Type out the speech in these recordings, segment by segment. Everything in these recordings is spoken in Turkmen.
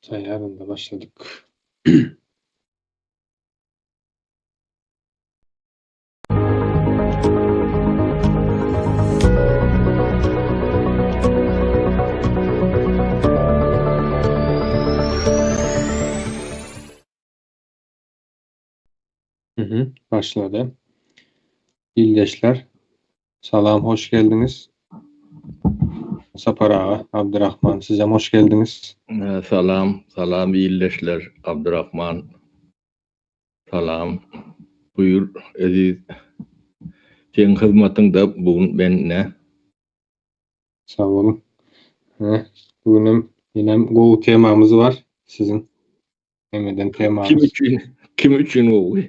Taýýar onda başladyk. Mhm, başlady. Ildeşler, salam, hoş geldiňiz. Sapar aga, Abdyrahman, sizem hoş geldiňiz. Salam, salam ildeşler, Abdyrahman. Salam. Buýur, Eziz. Seň hyzmatyňda bu gün men ne? Sag boluň. Bu günem ýenem gowy temamyz bar siziň. Hemmeden temamyz. Kim üçin? Kim üçin gowy?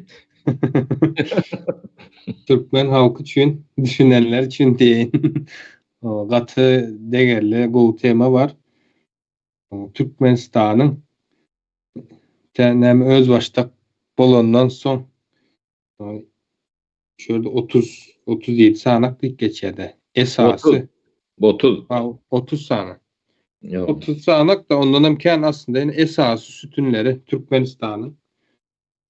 Türkmen halky üçin, düşünenler üçin diýeýin. Gaty degerli gowy tema bar. Türkmenistanyň näme özbaşdak bolandan soň şu ýerde 30 37 sanak diýip geçýär-de. Esasy 30. 30 sany. 30 sanak da ondan hem kän aslynda ýene esasy sütünleri Türkmenistanyň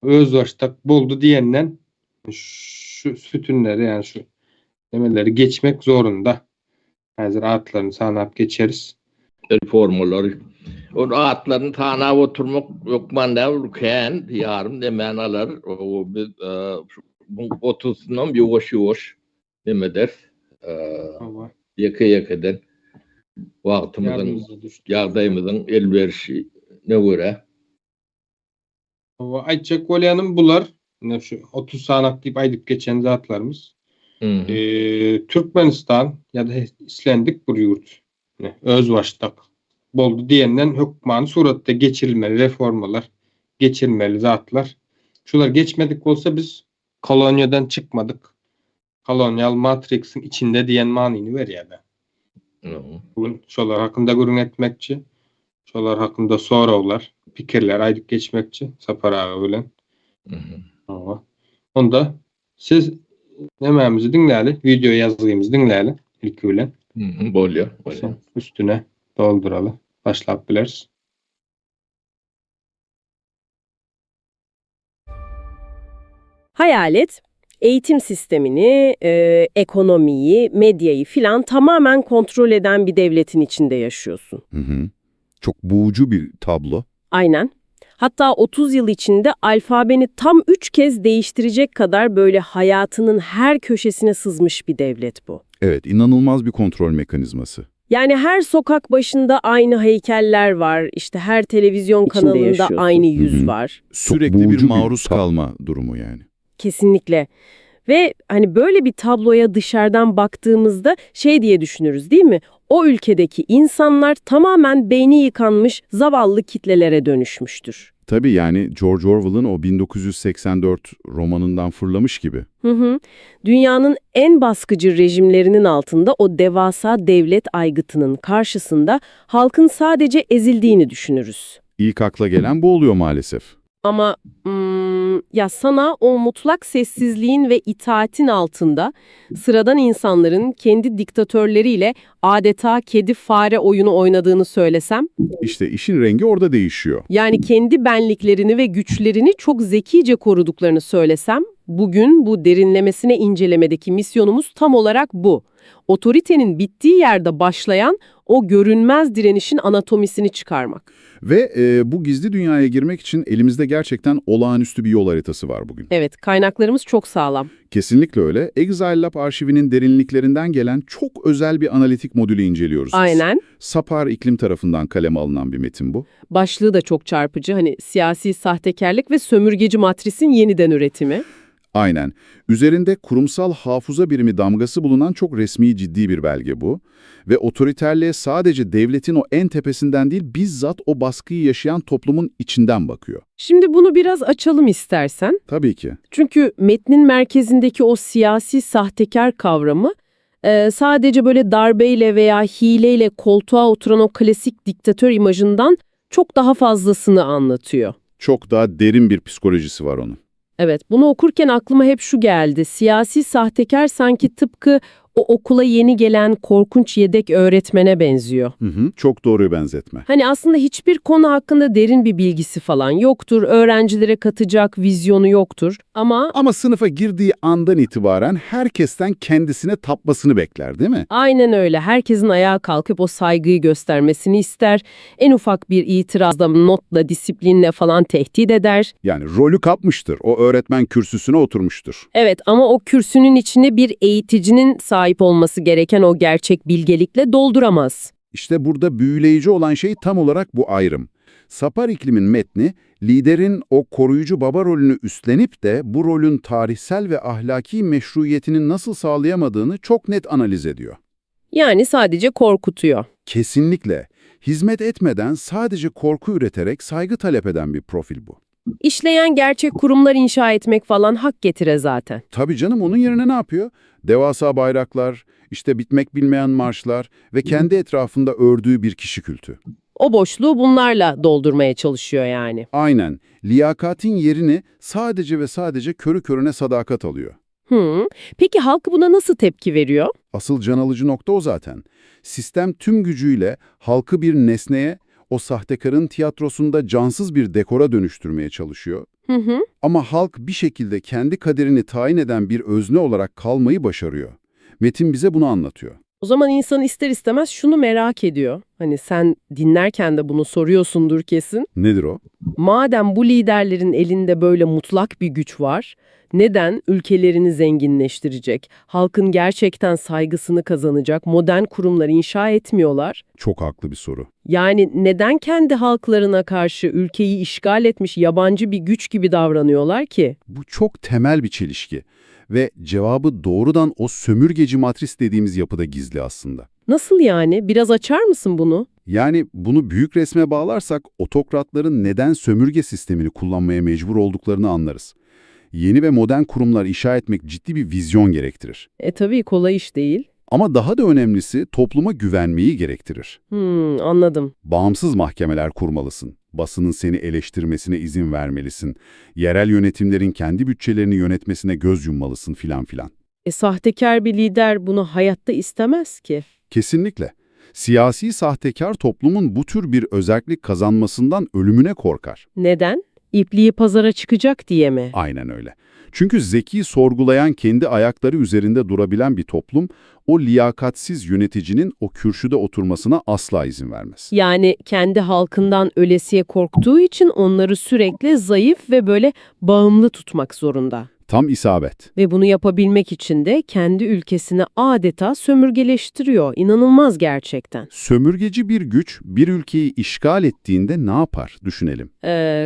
özbaşdak boldy diýenden şu sütünleri ýani şu nemeleri geçmek zorunda. Häzir atlaryny sanap geçeris. Reformalary. Ol atlaryny sanap oturmak hökman däl, ol kän, ýarym demän alar. O biz bu otuzsynam ýuwaş-ýuwaş neme ederis. Ýeke-ýekeden wagtymyzyň, ýagdaýymyzyň elberişine görä. Hawa, aýtjak bolýanym bular, ine şu 30 sanak diýip aýdyp geçen zatlarymyz. Türkmenistan ýa-da islendik bir ýurt özbaşdak boldy diýenden hökmany suratda geçirilmeli reformalar, geçirilmeli zatlar. Şular geçmedik bolsa biz koloniýadan çykmadyk. Kolonial matriksiň içinde diýen manyny berýär-de. Bu gün şolar hakynda gürrüň etmekçi. Şolar hakynda soraglar, pikirler aýdyp geçmekçi Sapar aga bilen. Hawa. Onda siz nämämizi diňläli, wideo ýazgymyzy diňläli ilki bilen. Bolýar, bolýar. Üstüne dolduraly, başlap bileris. Hayal et, eğitim sistemini, e, ekonomiyi, medyayı filan tamamen kontrol eden bir devletin içinde yaşıyorsun. Hı hı. Çok boğucu bir tablo. Aynen. Hatta 30 yıl içinde alfabeni tam 3 kez değiştirecek kadar böyle hayatının her köşesine sızmış bir devlet bu. Evet, inanılmaz bir kontrol mekanizması. Yani her sokak başında aynı heykeller var, işte her televizyon İçinde kanalında yaşıyorsun. aynı yüz Hı hı. var. Sürekli bir boğucu bir maruz kalma durumu yani. Kesinlikle. Ve hani böyle bir tabloya dışarıdan baktığımızda şey diye düşünürüz değil mi? O ülkedeki insanlar tamamen beyni yıkanmış zavallı kitlelere dönüşmüştür. Tabii yani George Orwell'ın o 1984 romanından fırlamış gibi. Hı hı. Dünyanın en baskıcı rejimlerinin altında o devasa devlet aygıtının karşısında halkın sadece ezildiğini düşünürüz. İlk akla gelen bu oluyor maalesef. Ama ya sana o mutlak sessizliğin ve itaatin altında sıradan insanların kendi diktatörleriyle adeta kedi fare oyunu oynadığını söylesem, İşte işin rengi orada değişiyor. yani kendi benliklerini ve güçlerini çok zekice koruduklarını söylesem, bugün bu derinlemesine incelemedeki misyonumuz tam olarak bu. Otoritenin bittiği yerde başlayan o görünmez direnişin anatomisini çıkarmak. Ve bu gizli dünyaya girmek için elimizde gerçekten olağanüstü bir yol haritası var bugün. Evet, kaynaklarımız çok sağlam. Kesinlikle öyle. Exile Lab arşivinin derinliklerinden gelen çok özel bir analitik modülü inceliyoruz biz. Aynen. Sapar iklim tarafından kaleme alınan bir metin bu. Başlığı da çok çarpıcı. Hani siyasi sahtekarlık ve sömürgeci matrisin yeniden üretimi. Aynen. Üzerinde kurumsal hafıza birimi damgası bulunan çok resmi ciddi bir belge bu. Ve otoriterliğe sadece devletin o en tepesinden değil, bizzat o baskıyı yaşayan toplumun içinden bakıyor. Şimdi bunu biraz açalım istersen. Tabii ki. Çünkü metnin merkezindeki o siyasi sahtekar kavramı sadece böyle darbeyle veya hileyle koltuğa oturan o klasik diktatör imajından çok daha fazlasını anlatıyor. Çok daha derin bir psikolojisi var onun. Evet, bunu okurken aklıma hep şu geldi. Siyasi sahtekar sanki tıpkı O okula yeni gelen korkunç yedek öğretmene benziyor. Hı hı, çok doğru benzetme. Hani aslında hiçbir konu hakkında derin bir bilgisi falan yoktur. Öğrencilere katacak vizyonu yoktur. Ama Ama sınıfa girdiği andan itibaren herkesten kendisine tapmasını bekler değil mi? aynen öyle. Herkesin ayağa kalkıp o saygıyı göstermesini ister. En ufak bir itirazda notla, disiplinle falan tehdit eder. Yani rolü kapmıştır. O öğretmen kürsüsüne oturmuştur. Evet ama o kürsünün içine bir eğiticinin sahip olması gereken o gerçek bilgelikle dolduramaz. İşte burada büyüleyici olan şey tam olarak bu ayrım. Sapar iklimin metni, liderin o koruyucu baba rolünü üstlenip de bu rolün tarihsel ve ahlaki meşruiyetini nasıl sağlayamadığını çok net analiz ediyor. Yani sadece korkutuyor. Kesinlikle. Hizmet etmeden sadece korku üreterek saygı talep eden bir profil bu. İşleyen gerçek kurumlar inşa etmek falan hak getire zaten. Tabii canım onun yerine ne yapıyor? Devasa bayraklar, işte bitmek bilmeyen marşlar ve kendi etrafında ördüğü bir kişi kültü. O boşluğu bunlarla doldurmaya çalışıyor yani. Aynen. Liyakatin yerini sadece ve sadece körü körüne sadakat alıyor. Hmm. Peki halk buna nasıl tepki veriyor? Asıl can alıcı nokta o zaten. Sistem tüm gücüyle halkı bir nesneye, o sahtekarın tiyatrosunda cansız bir dekora dönüştürmeye çalışıyor. Hı hı. Ama halk bir şekilde kendi kaderini tayin eden bir özne olarak kalmayı başarıyor. Metin bize bunu anlatıyor. O zaman insan ister istemez şunu merak ediyor. Hani sen dinlerken de bunu soruyorsundur kesin. Nedir o? Madem bu liderlerin elinde böyle mutlak bir güç var, neden ülkelerini zenginleştirecek, halkın gerçekten saygısını kazanacak modern kurumlar inşa etmiyorlar? Çok haklı bir soru. Yani neden kendi halklarına karşı ülkeyi işgal etmiş yabancı bir güç gibi davranıyorlar ki? Bu çok temel bir çelişki ve cevabı doğrudan o sömürgeci matris dediğimiz yapıda gizli aslında. Nasıl yani? Biraz açar mısın bunu? Yani bunu büyük resme bağlarsak otokratların neden sömürge sistemini kullanmaya mecbur olduklarını anlarız. Yeni ve modern kurumlar inşa etmek ciddi bir vizyon gerektirir. E tabii kolay iş değil. Ama daha da önemlisi topluma güvenmeyi gerektirir. Hmm, anladım. Bağımsız mahkemeler kurmalısın. Basının seni eleştirmesine izin vermelisin. Yerel yönetimlerin kendi bütçelerini yönetmesine göz yummalısın filan filan. E sahtekar bir lider bunu hayatta istemez ki. Kesinlikle. Siyasi sahtekar toplumun bu tür bir özellik kazanmasından ölümüne korkar. Neden? İpliği pazara çıkacak diye mi? Aynen öyle. Çünkü zeki sorgulayan kendi ayakları üzerinde durabilen bir toplum, o liyakatsiz yöneticinin o kürsüde oturmasına asla izin vermez. Yani kendi halkından ölesiye korktuğu için onları sürekli zayıf ve böyle bağımlı tutmak zorunda. Tam isabet. Ve bunu yapabilmek için de kendi ülkesini adeta sömürgeleştiriyor. İnanılmaz gerçekten. Sömürgeci bir güç bir ülkeyi işgal ettiğinde ne yapar düşünelim.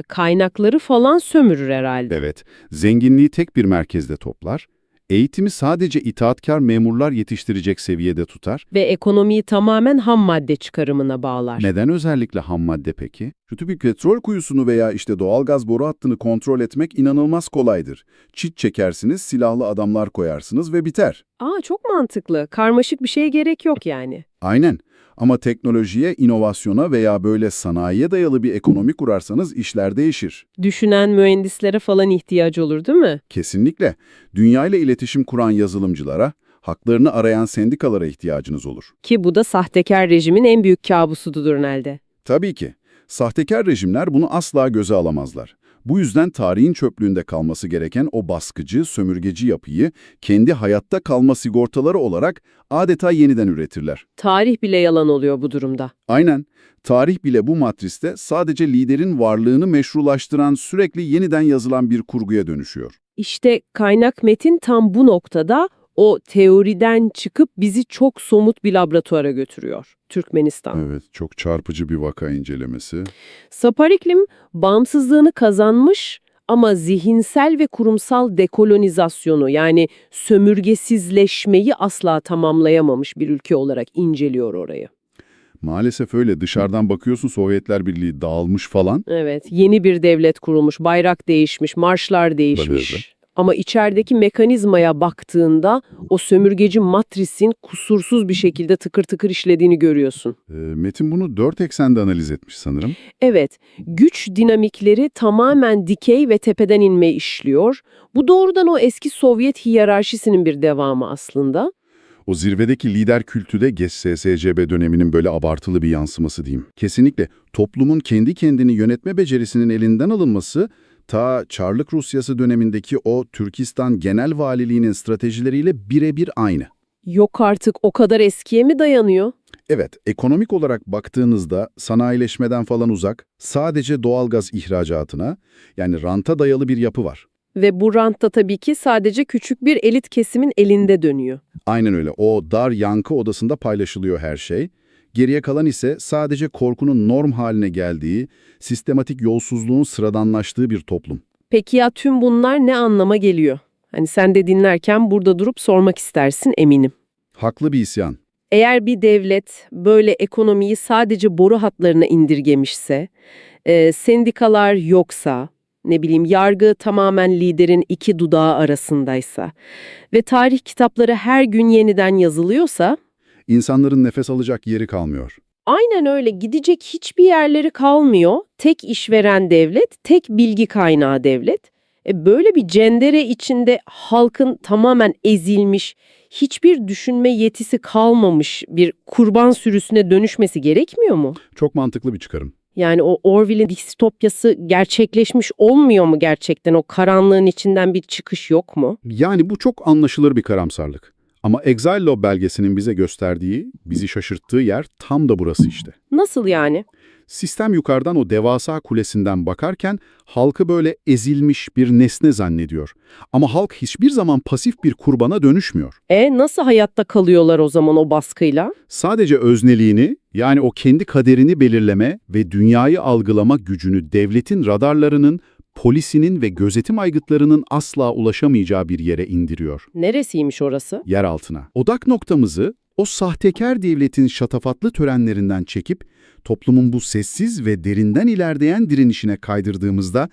Kaynakları falan sömürür herhalde. Evet, zenginliği tek bir merkezde toplar, eğitimi sadece itaatkar memurlar yetiştirecek seviyede tutar. Ve ekonomiyi tamamen ham madde çıkarımına bağlar. Neden özellikle ham madde peki? Kötü bir petrol kuyusunu veya işte doğalgaz boru hattını kontrol etmek inanılmaz kolaydır. Çit çekersiniz, silahlı adamlar koyarsınız ve biter. Aa çok mantıklı. Karmaşık bir şeye gerek yok yani. Aynen. Ama teknolojiye, inovasyona veya böyle sanayiye dayalı bir ekonomi kurarsanız işler değişir. Düşünen mühendislere falan ihtiyaç olur değil mi? Kesinlikle. Dünyayla iletişim kuran yazılımcılara, haklarını arayan sendikalara ihtiyacınız olur. Ki bu da sahtekar rejimin en büyük kabusudur herhalde. Tabii ki. Sahtekar rejimler bunu asla göze alamazlar. Bu yüzden tarihin çöplüğünde kalması gereken o baskıcı, sömürgeci yapıyı kendi hayatta kalma sigortaları olarak adeta yeniden üretirler. Tarih bile yalan oluyor bu durumda. Aynen. Tarih bile bu matriste sadece liderin varlığını meşrulaştıran sürekli yeniden yazılan bir kurguya dönüşüyor. İşte kaynak metin tam bu noktada o teoriden çıkıp bizi çok somut bir laboratuvara götürüyor. Türkmenistan. Evet, çok çarpıcı bir vaka incelemesi. Sapariklim bağımsızlığını kazanmış ama zihinsel ve kurumsal dekolonizasyonu yani sömürgesizleşmeyi asla tamamlayamamış bir ülke olarak inceliyor orayı. Maalesef öyle. Dışarıdan bakıyorsun Sovyetler Birliği dağılmış falan. Evet, yeni bir devlet kurulmuş, bayrak değişmiş, marşlar değişmiş. Ama içerideki mekanizmaya baktığında o sömürgeci matrisin kusursuz bir şekilde tıkır tıkır işlediğini görüyorsun. Ee, Metin bunu dört eksende analiz etmiş sanırım. Evet, güç dinamikleri tamamen dikey ve tepeden inme işliyor. Bu doğrudan o eski Sovyet hiyerarşisinin bir devamı aslında. O zirvedeki lider kültü de geç SSCB döneminin böyle abartılı bir yansıması diyeyim. Kesinlikle toplumun kendi kendini yönetme becerisinin elinden alınması ta Çarlık Rusyası dönemindeki o Türkistan Genel Valiliğinin stratejileriyle birebir aynı. Yok artık o kadar eskiye mi dayanıyor? Evet, ekonomik olarak baktığınızda sanayileşmeden falan uzak, sadece doğalgaz ihracatına yani ranta dayalı bir yapı var. Ve bu rant da tabii ki sadece küçük bir elit kesimin elinde dönüyor. Aynen öyle. O dar yankı odasında paylaşılıyor her şey. Geriye kalan ise sadece korkunun norm haline geldiği, sistematik yolsuzluğun sıradanlaştığı bir toplum. Peki ya tüm bunlar ne anlama geliyor? Hani sen de dinlerken burada durup sormak istersin eminim. Haklı bir isyan. Eğer bir devlet böyle ekonomiyi sadece boru hatlarına indirgemişse, sendikalar yoksa, ne bileyim yargı tamamen liderin iki dudağı arasındaysa ve tarih kitapları her gün yeniden yazılıyorsa, İnsanların nefes alacak yeri kalmıyor. aynen öyle gidecek hiçbir yerleri kalmıyor. Tek işveren devlet, tek bilgi kaynağı devlet. Böyle bir cendere içinde halkın tamamen ezilmiş, hiçbir düşünme yetisi kalmamış bir kurban sürüsüne dönüşmesi gerekmiyor mu? Çok mantıklı bir çıkarım. Yani o Orwell'in distopyası gerçekleşmiş olmuyor mu gerçekten? O karanlığın içinden bir çıkış yok mu? Yani bu çok anlaşılır bir karamsarlık. Ama Exile Law belgesinin bize gösterdiği, bizi şaşırttığı yer tam da burası işte. Nasıl yani? Sistem yukarıdan o devasa kulesinden bakarken halkı böyle ezilmiş bir nesne zannediyor. Ama halk hiçbir zaman pasif bir kurbana dönüşmüyor. Nasıl hayatta kalıyorlar o zaman o baskıyla? Sadece özneliğini, yani o kendi kaderini belirleme ve dünyayı algılama gücünü devletin radarlarının, polisinin ve gözetim aygıtlarının asla ulaşamayacağı bir yere indiriyor. Neresiymiş orası? Yer altına. Odak noktamızı o sahtekar devletin şatafatlı törenlerinden çekip toplumun bu sessiz ve derinden ilerleyen direnişine kaydırdığımızda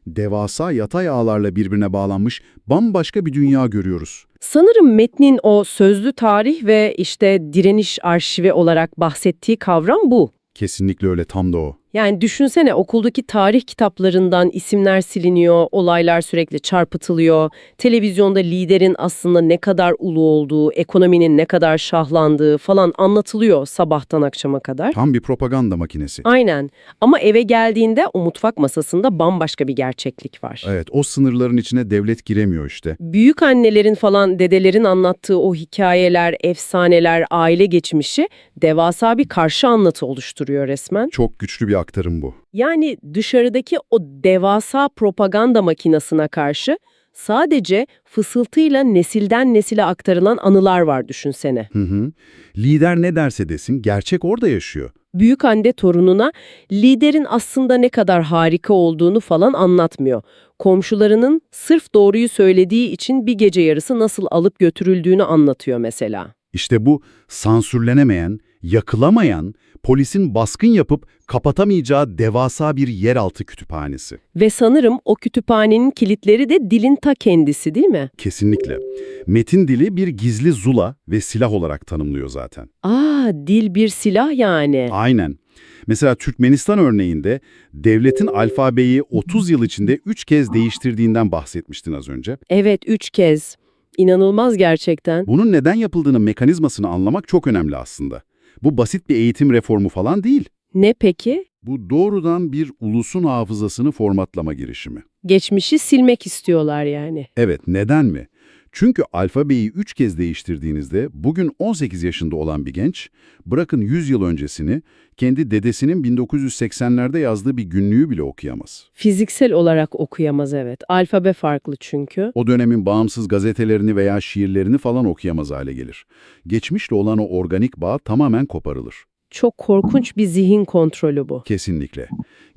devasa yatay ağlarla birbirine bağlanmış bambaşka bir dünya görüyoruz. Sanırım metnin o sözlü tarih ve işte direniş arşivi olarak bahsettiği kavram bu. Kesinlikle öyle tam da o. Yani düşünsene okuldaki tarih kitaplarından isimler siliniyor, olaylar sürekli çarpıtılıyor, televizyonda liderin aslında ne kadar ulu olduğu, ekonominin ne kadar şahlandığı falan anlatılıyor sabahtan akşama kadar. Tam bir propaganda makinesi. Aynen ama eve geldiğinde o mutfak masasında bambaşka bir gerçeklik var. Evet, o sınırların içine devlet giremiyor işte. Büyük annelerin falan dedelerin anlattığı o hikayeler, efsaneler, aile geçmişi devasa bir karşı anlatı oluşturuyor resmen. Çok güçlü bir aktarım bu. Yani dışarıdaki o devasa propaganda makinasına karşı sadece fısıltıyla nesilden nesile aktarılan anılar var düşünsene. Hı hı. Lider ne derse desin gerçek orada yaşıyor. Büyük anne torununa liderin aslında ne kadar harika olduğunu falan anlatmıyor. Komşularının sırf doğruyu söylediği için bir gece yarısı nasıl alıp götürüldüğünü anlatıyor mesela. İşte bu sansürlenemeyen, yakılamayan, polisin baskın yapıp kapatamayacağı devasa bir yeraltı kütüphanesi. Ve sanırım o kütüphanenin kilitleri de dilin ta kendisi değil mi? Kesinlikle. Metin dili bir gizli zula ve silah olarak tanımlıyor zaten. Aa, dil bir silah yani. Aynen. Mesela Türkmenistan örneğinde devletin alfabeyi 30 yıl içinde 3 kez değiştirdiğinden bahsetmiştin az önce. Evet, 3 kez. İnanılmaz gerçekten. Bunun neden yapıldığını mekanizmasını anlamak çok önemli aslında. Bu basit bir eğitim reformu falan değil. Ne peki? Bu doğrudan bir ulusun hafızasını formatlama girişimi. Geçmişi silmek istiyorlar yani. Evet, neden mi? Çünkü alfabeyi 3 kez değiştirdiğinizde bugün 18 yaşında olan bir genç, bırakın 100 yıl öncesini, kendi dedesinin 1980'lerde yazdığı bir günlüğü bile okuyamaz. Fiziksel olarak okuyamaz evet. Alfabe farklı çünkü. O dönemin bağımsız gazetelerini veya şiirlerini falan okuyamaz hale gelir. Geçmişle olan o organik bağ tamamen koparılır. Çok korkunç bir zihin kontrolü bu. Kesinlikle.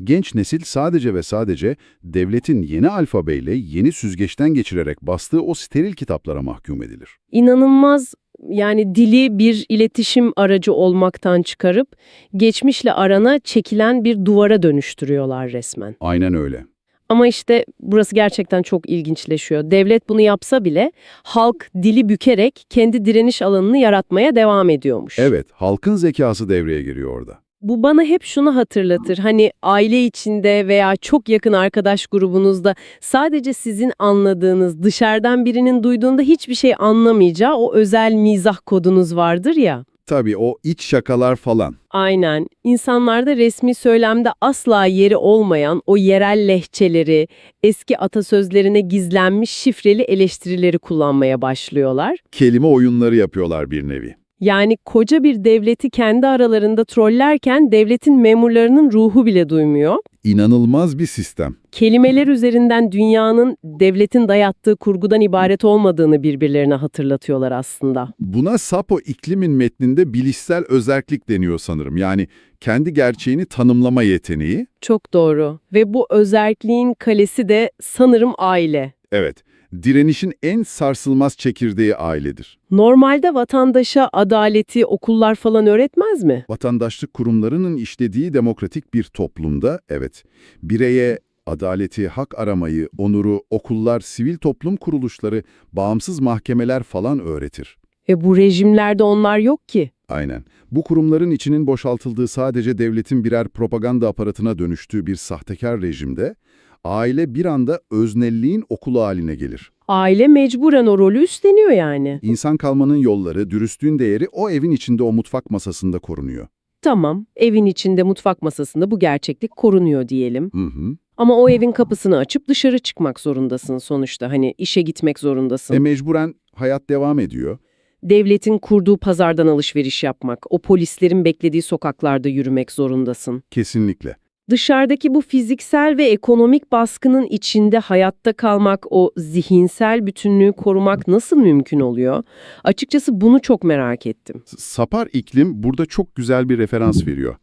Genç nesil sadece ve sadece devletin yeni alfabeyle yeni süzgeçten geçirerek bastığı o steril kitaplara mahkum edilir. İnanılmaz yani dili bir iletişim aracı olmaktan çıkarıp geçmişle arana çekilen bir duvara dönüştürüyorlar resmen. Aynen öyle. Ama işte burası gerçekten çok ilginçleşiyor. Devlet bunu yapsa bile halk dili bükerek kendi direniş alanını yaratmaya devam ediyormuş. Evet, halkın zekası devreye giriyor orada. Bu bana hep şunu hatırlatır. Hani aile içinde veya çok yakın arkadaş grubunuzda sadece sizin anladığınız, dışarıdan birinin duyduğunda hiçbir şey anlamayacağı o özel mizah kodunuz vardır ya. Tabii o iç şakalar falan. Aynen. İnsanlarda resmi söylemde asla yeri olmayan o yerel lehçeleri, eski atasözlerine gizlenmiş şifreli eleştirileri kullanmaya başlıyorlar. Kelime oyunları yapıyorlar bir nevi. Yani koca bir devleti kendi aralarında trollerken devletin memurlarının ruhu bile duymuyor. İnanılmaz bir sistem. Kelimeler üzerinden dünyanın devletin dayattığı kurgudan ibaret olmadığını birbirlerine hatırlatıyorlar aslında. Buna Sapo iklimin metninde bilişsel özerklik deniyor sanırım. Yani kendi gerçeğini tanımlama yeteneği. Çok doğru. Ve bu özerkliğin kalesi de sanırım aile. Evet, direnişin en sarsılmaz çekirdeği ailedir. Normalde vatandaşa adaleti okullar falan öğretmez mi? Vatandaşlık kurumlarının işlediği demokratik bir toplumda, evet, bireye adaleti, hak aramayı, onuru, okullar, sivil toplum kuruluşları, bağımsız mahkemeler falan öğretir. E bu rejimlerde onlar yok ki. Aynen. Bu kurumların içinin boşaltıldığı sadece devletin birer propaganda aparatına dönüştüğü bir sahtekar rejimde, aile bir anda öznelliğin okulu haline gelir. Aile mecburen o rolü üstleniyor yani. İnsan kalmanın yolları, dürüstlüğün değeri o evin içinde o mutfak masasında korunuyor. Tamam, evin içinde mutfak masasında bu gerçeklik korunuyor diyelim. Hı hı. Ama o evin kapısını açıp dışarı çıkmak zorundasın sonuçta. Hani işe gitmek zorundasın. E mecburen hayat devam ediyor. Devletin kurduğu pazardan alışveriş yapmak, o polislerin beklediği sokaklarda yürümek zorundasın. Kesinlikle. Dışarıdaki bu fiziksel ve ekonomik baskının içinde hayatta kalmak, o zihinsel bütünlüğü korumak nasıl mümkün oluyor? Açıkçası bunu çok merak ettim. Sapar iklim burada çok güzel bir referans veriyor.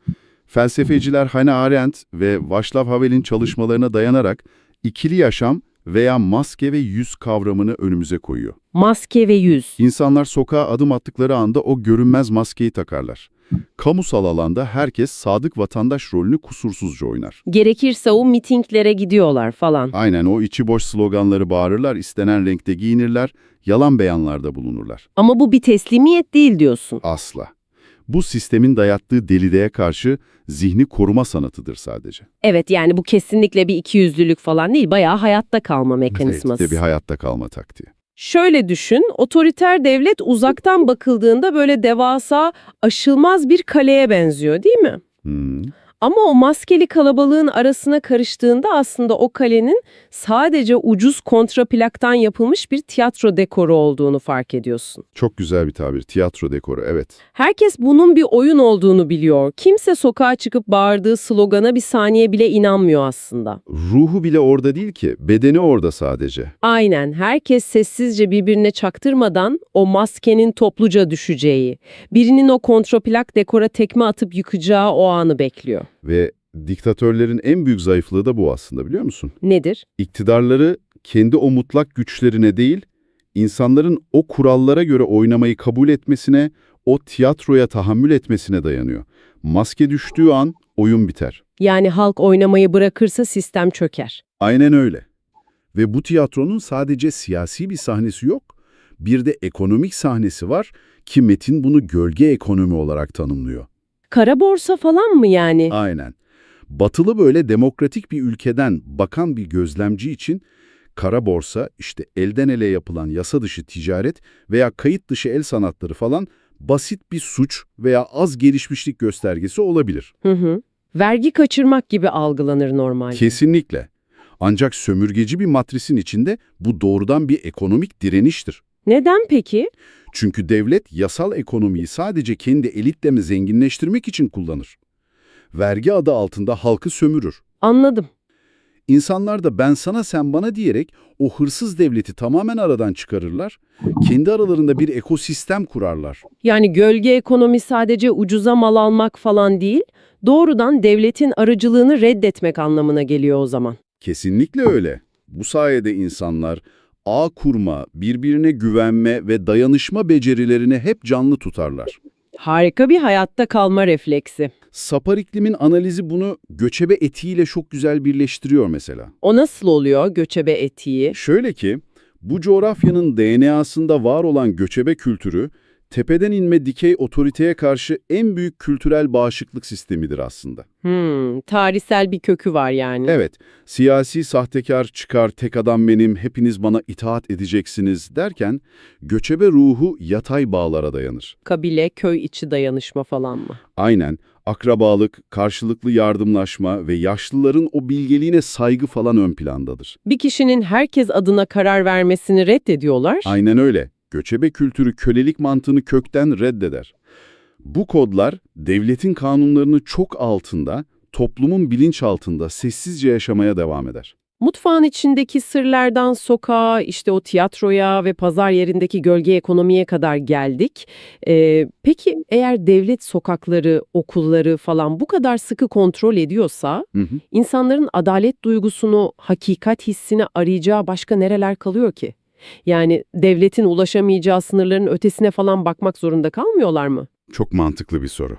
Felsefeciler Hannah Arendt ve Václav Havel'in çalışmalarına dayanarak ikili yaşam veya maske ve yüz kavramını önümüze koyuyor. Maske ve yüz. İnsanlar sokağa adım attıkları anda o görünmez maskeyi takarlar. Kamusal alanda herkes sadık vatandaş rolünü kusursuzca oynar. Gerekirse o mitinglere gidiyorlar falan. Aynen o içi boş sloganları bağırırlar, istenen renkte giyinirler, yalan beyanlarda bulunurlar. Ama bu bir teslimiyet değil diyorsun. Asla. Bu sistemin dayattığı delideye karşı zihni koruma sanatıdır sadece. Evet yani bu kesinlikle bir ikiyüzlülük falan değil, bayağı hayatta kalma mekanizması. Evet, de bir hayatta kalma taktiği. Şöyle düşün, otoriter devlet uzaktan bakıldığında böyle devasa, aşılmaz bir kaleye benziyor değil mi? Hmm. Ama o maskeli kalabalığın arasına karıştığında aslında o kalenin sadece ucuz kontraplaktan yapılmış bir tiyatro dekoru olduğunu fark ediyorsun. Çok güzel bir tabir. Tiyatro dekoru, evet. Herkes bunun bir oyun olduğunu biliyor. Kimse sokağa çıkıp bağırdığı slogana bir saniye bile inanmıyor aslında. Ruhu bile orada değil ki, bedeni orada sadece. Aynen, herkes sessizce birbirine çaktırmadan o maskenin topluca düşeceği, birinin o kontraplak dekora tekme atıp yıkacağı o anı bekliyor. Ve diktatörlerin en büyük zayıflığı da bu aslında biliyor musun? Nedir? İktidarları kendi o mutlak güçlerine değil, insanların o kurallara göre oynamayı kabul etmesine, o tiyatroya tahammül etmesine dayanıyor. Maske düştüğü an oyun biter. Yani halk oynamayı bırakırsa sistem çöker. Aynen öyle. Ve bu tiyatronun sadece siyasi bir sahnesi yok, bir de ekonomik sahnesi var ki Metin bunu gölge ekonomi olarak tanımlıyor. Kara borsa falan mı yani? Aynen. Batılı böyle demokratik bir ülkeden bakan bir gözlemci için kara borsa, işte elden ele yapılan yasa dışı ticaret veya kayıt dışı el sanatları falan basit bir suç veya az gelişmişlik göstergesi olabilir. Hı hı. Vergi kaçırmak gibi algılanır normalde. Kesinlikle. Ancak sömürgeci bir matrisin içinde bu doğrudan bir ekonomik direniştir. Neden peki? Çünkü devlet yasal ekonomiyi sadece kendi elitlemi zenginleştirmek için kullanır. Vergi adı altında halkı sömürür. Anladım. İnsanlar da ben sana sen bana diyerek o hırsız devleti tamamen aradan çıkarırlar. Kendi aralarında bir ekosistem kurarlar. Yani gölge ekonomi sadece ucuza mal almak falan değil, doğrudan devletin aracılığını reddetmek anlamına geliyor o zaman. Kesinlikle öyle. Bu sayede insanlar ağ kurma, birbirine güvenme ve dayanışma becerilerini hep canlı tutarlar. Harika bir hayatta kalma refleksi. Sapar iklimin analizi bunu göçebe etiğiyle çok güzel birleştiriyor mesela. O nasıl oluyor göçebe etiği? Şöyle ki, bu coğrafyanın DNA'sında var olan göçebe kültürü, tepeden inme dikey otoriteye karşı en büyük kültürel bağışıklık sistemidir aslında. Tarihsel bir kökü var yani. Evet, siyasi sahtekar çıkar, tek adam benim, hepiniz bana itaat edeceksiniz derken göçebe ruhu yatay bağlara dayanır. Kabile, köy içi dayanışma falan mı? Aynen, akrabalık, karşılıklı yardımlaşma ve yaşlıların o bilgeliğine saygı falan ön plandadır. Bir kişinin herkes adına karar vermesini reddediyorlar. Aynen öyle. Göçebe kültürü kölelik mantığını kökten reddeder. Bu kodlar devletin kanunlarını çok altında, toplumun bilinçaltında sessizce yaşamaya devam eder. Mutfağın içindeki sırlardan sokağa, işte o tiyatroya ve pazar yerindeki gölge ekonomiye kadar geldik. Peki eğer devlet sokakları, okulları falan bu kadar sıkı kontrol ediyorsa, Hı hı. insanların adalet duygusunu, hakikat hissini arayacağı başka nereler kalıyor ki? Yani devletin ulaşamayacağı sınırların ötesine falan bakmak zorunda kalmıyorlar mı? Çok mantıklı bir soru.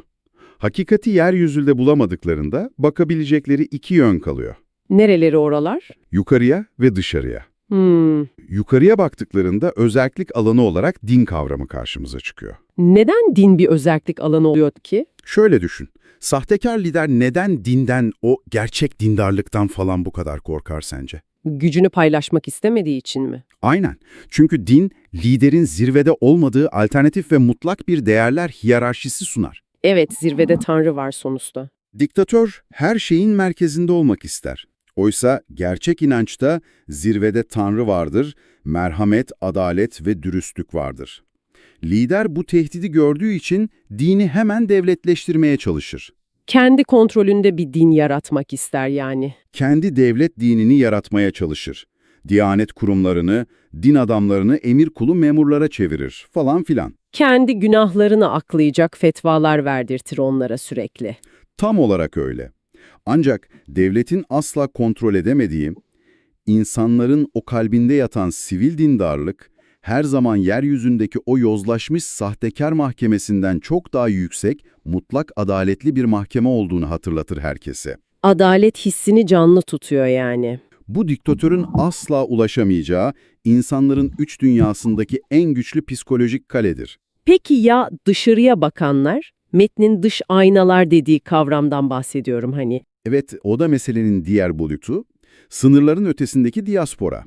Hakikati yeryüzünde bulamadıklarında bakabilecekleri iki yön kalıyor. Nereleri oralar? Yukarıya ve dışarıya. Hmm. Yukarıya baktıklarında özellik alanı olarak din kavramı karşımıza çıkıyor. Neden din bir özellik alanı oluyor ki? Şöyle düşün. Sahtekar lider neden dinden, o gerçek dindarlıktan falan bu kadar korkar sence? Gücünü paylaşmak istemediği için mi? Aynen. Çünkü din, liderin zirvede olmadığı alternatif ve mutlak bir değerler hiyerarşisi sunar. Evet, zirvede Tanrı var sonuçta. Diktatör her şeyin merkezinde olmak ister. Oysa gerçek inançta zirvede Tanrı vardır, merhamet, adalet ve dürüstlük vardır. Lider bu tehdidi gördüğü için dini hemen devletleştirmeye çalışır. Kendi kontrolünde bir din yaratmak ister yani. Kendi devlet dinini yaratmaya çalışır. Diyanet kurumlarını, din adamlarını emir kulu memurlara çevirir falan filan. Kendi günahlarını aklayacak fetvalar verdirtir onlara sürekli. Tam olarak öyle. Ancak devletin asla kontrol edemediği, insanların o kalbinde yatan sivil dindarlık, her zaman yeryüzündeki o yozlaşmış sahtekar mahkemesinden çok daha yüksek, mutlak adaletli bir mahkeme olduğunu hatırlatır herkese. Adalet hissini canlı tutuyor yani. Bu diktatörün asla ulaşamayacağı, insanların üç dünyasındaki en güçlü psikolojik kaledir. Peki ya dışarıya bakanlar? Metnin dış aynalar dediği kavramdan bahsediyorum hani. Evet, o da meselenin diğer boyutu. Sınırların ötesindeki diaspora.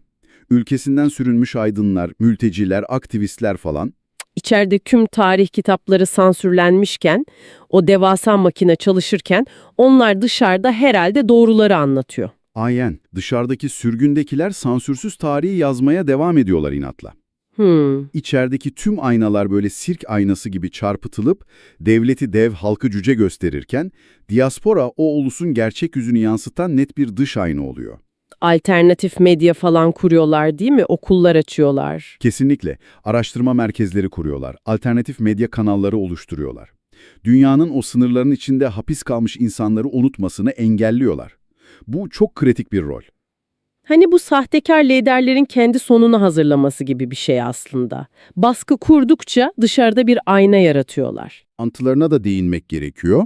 Ülkesinden sürülmüş aydınlar, mülteciler, aktivistler falan. İçeride tüm tarih kitapları sansürlenmişken, o devasa makine çalışırken onlar dışarıda herhalde doğruları anlatıyor. Aynen, dışarıdaki sürgündekiler sansürsüz tarihi yazmaya devam ediyorlar inatla. İçerideki tüm aynalar böyle sirk aynası gibi çarpıtılıp devleti dev, halkı cüce gösterirken diaspora o ulusun gerçek yüzünü yansıtan net bir dış ayna oluyor. Alternatif medya falan kuruyorlar değil mi? Okullar açıyorlar. Kesinlikle. Araştırma merkezleri kuruyorlar, alternatif medya kanalları oluşturuyorlar. Dünyanın o sınırların içinde hapis kalmış insanları unutmasını engelliyorlar. Bu çok kritik bir rol. Hani bu sahtekar liderlerin kendi sonunu hazırlaması gibi bir şey aslında. Baskı kurdukça dışarıda bir ayna yaratıyorlar. Antılarına da değinmek gerekiyor.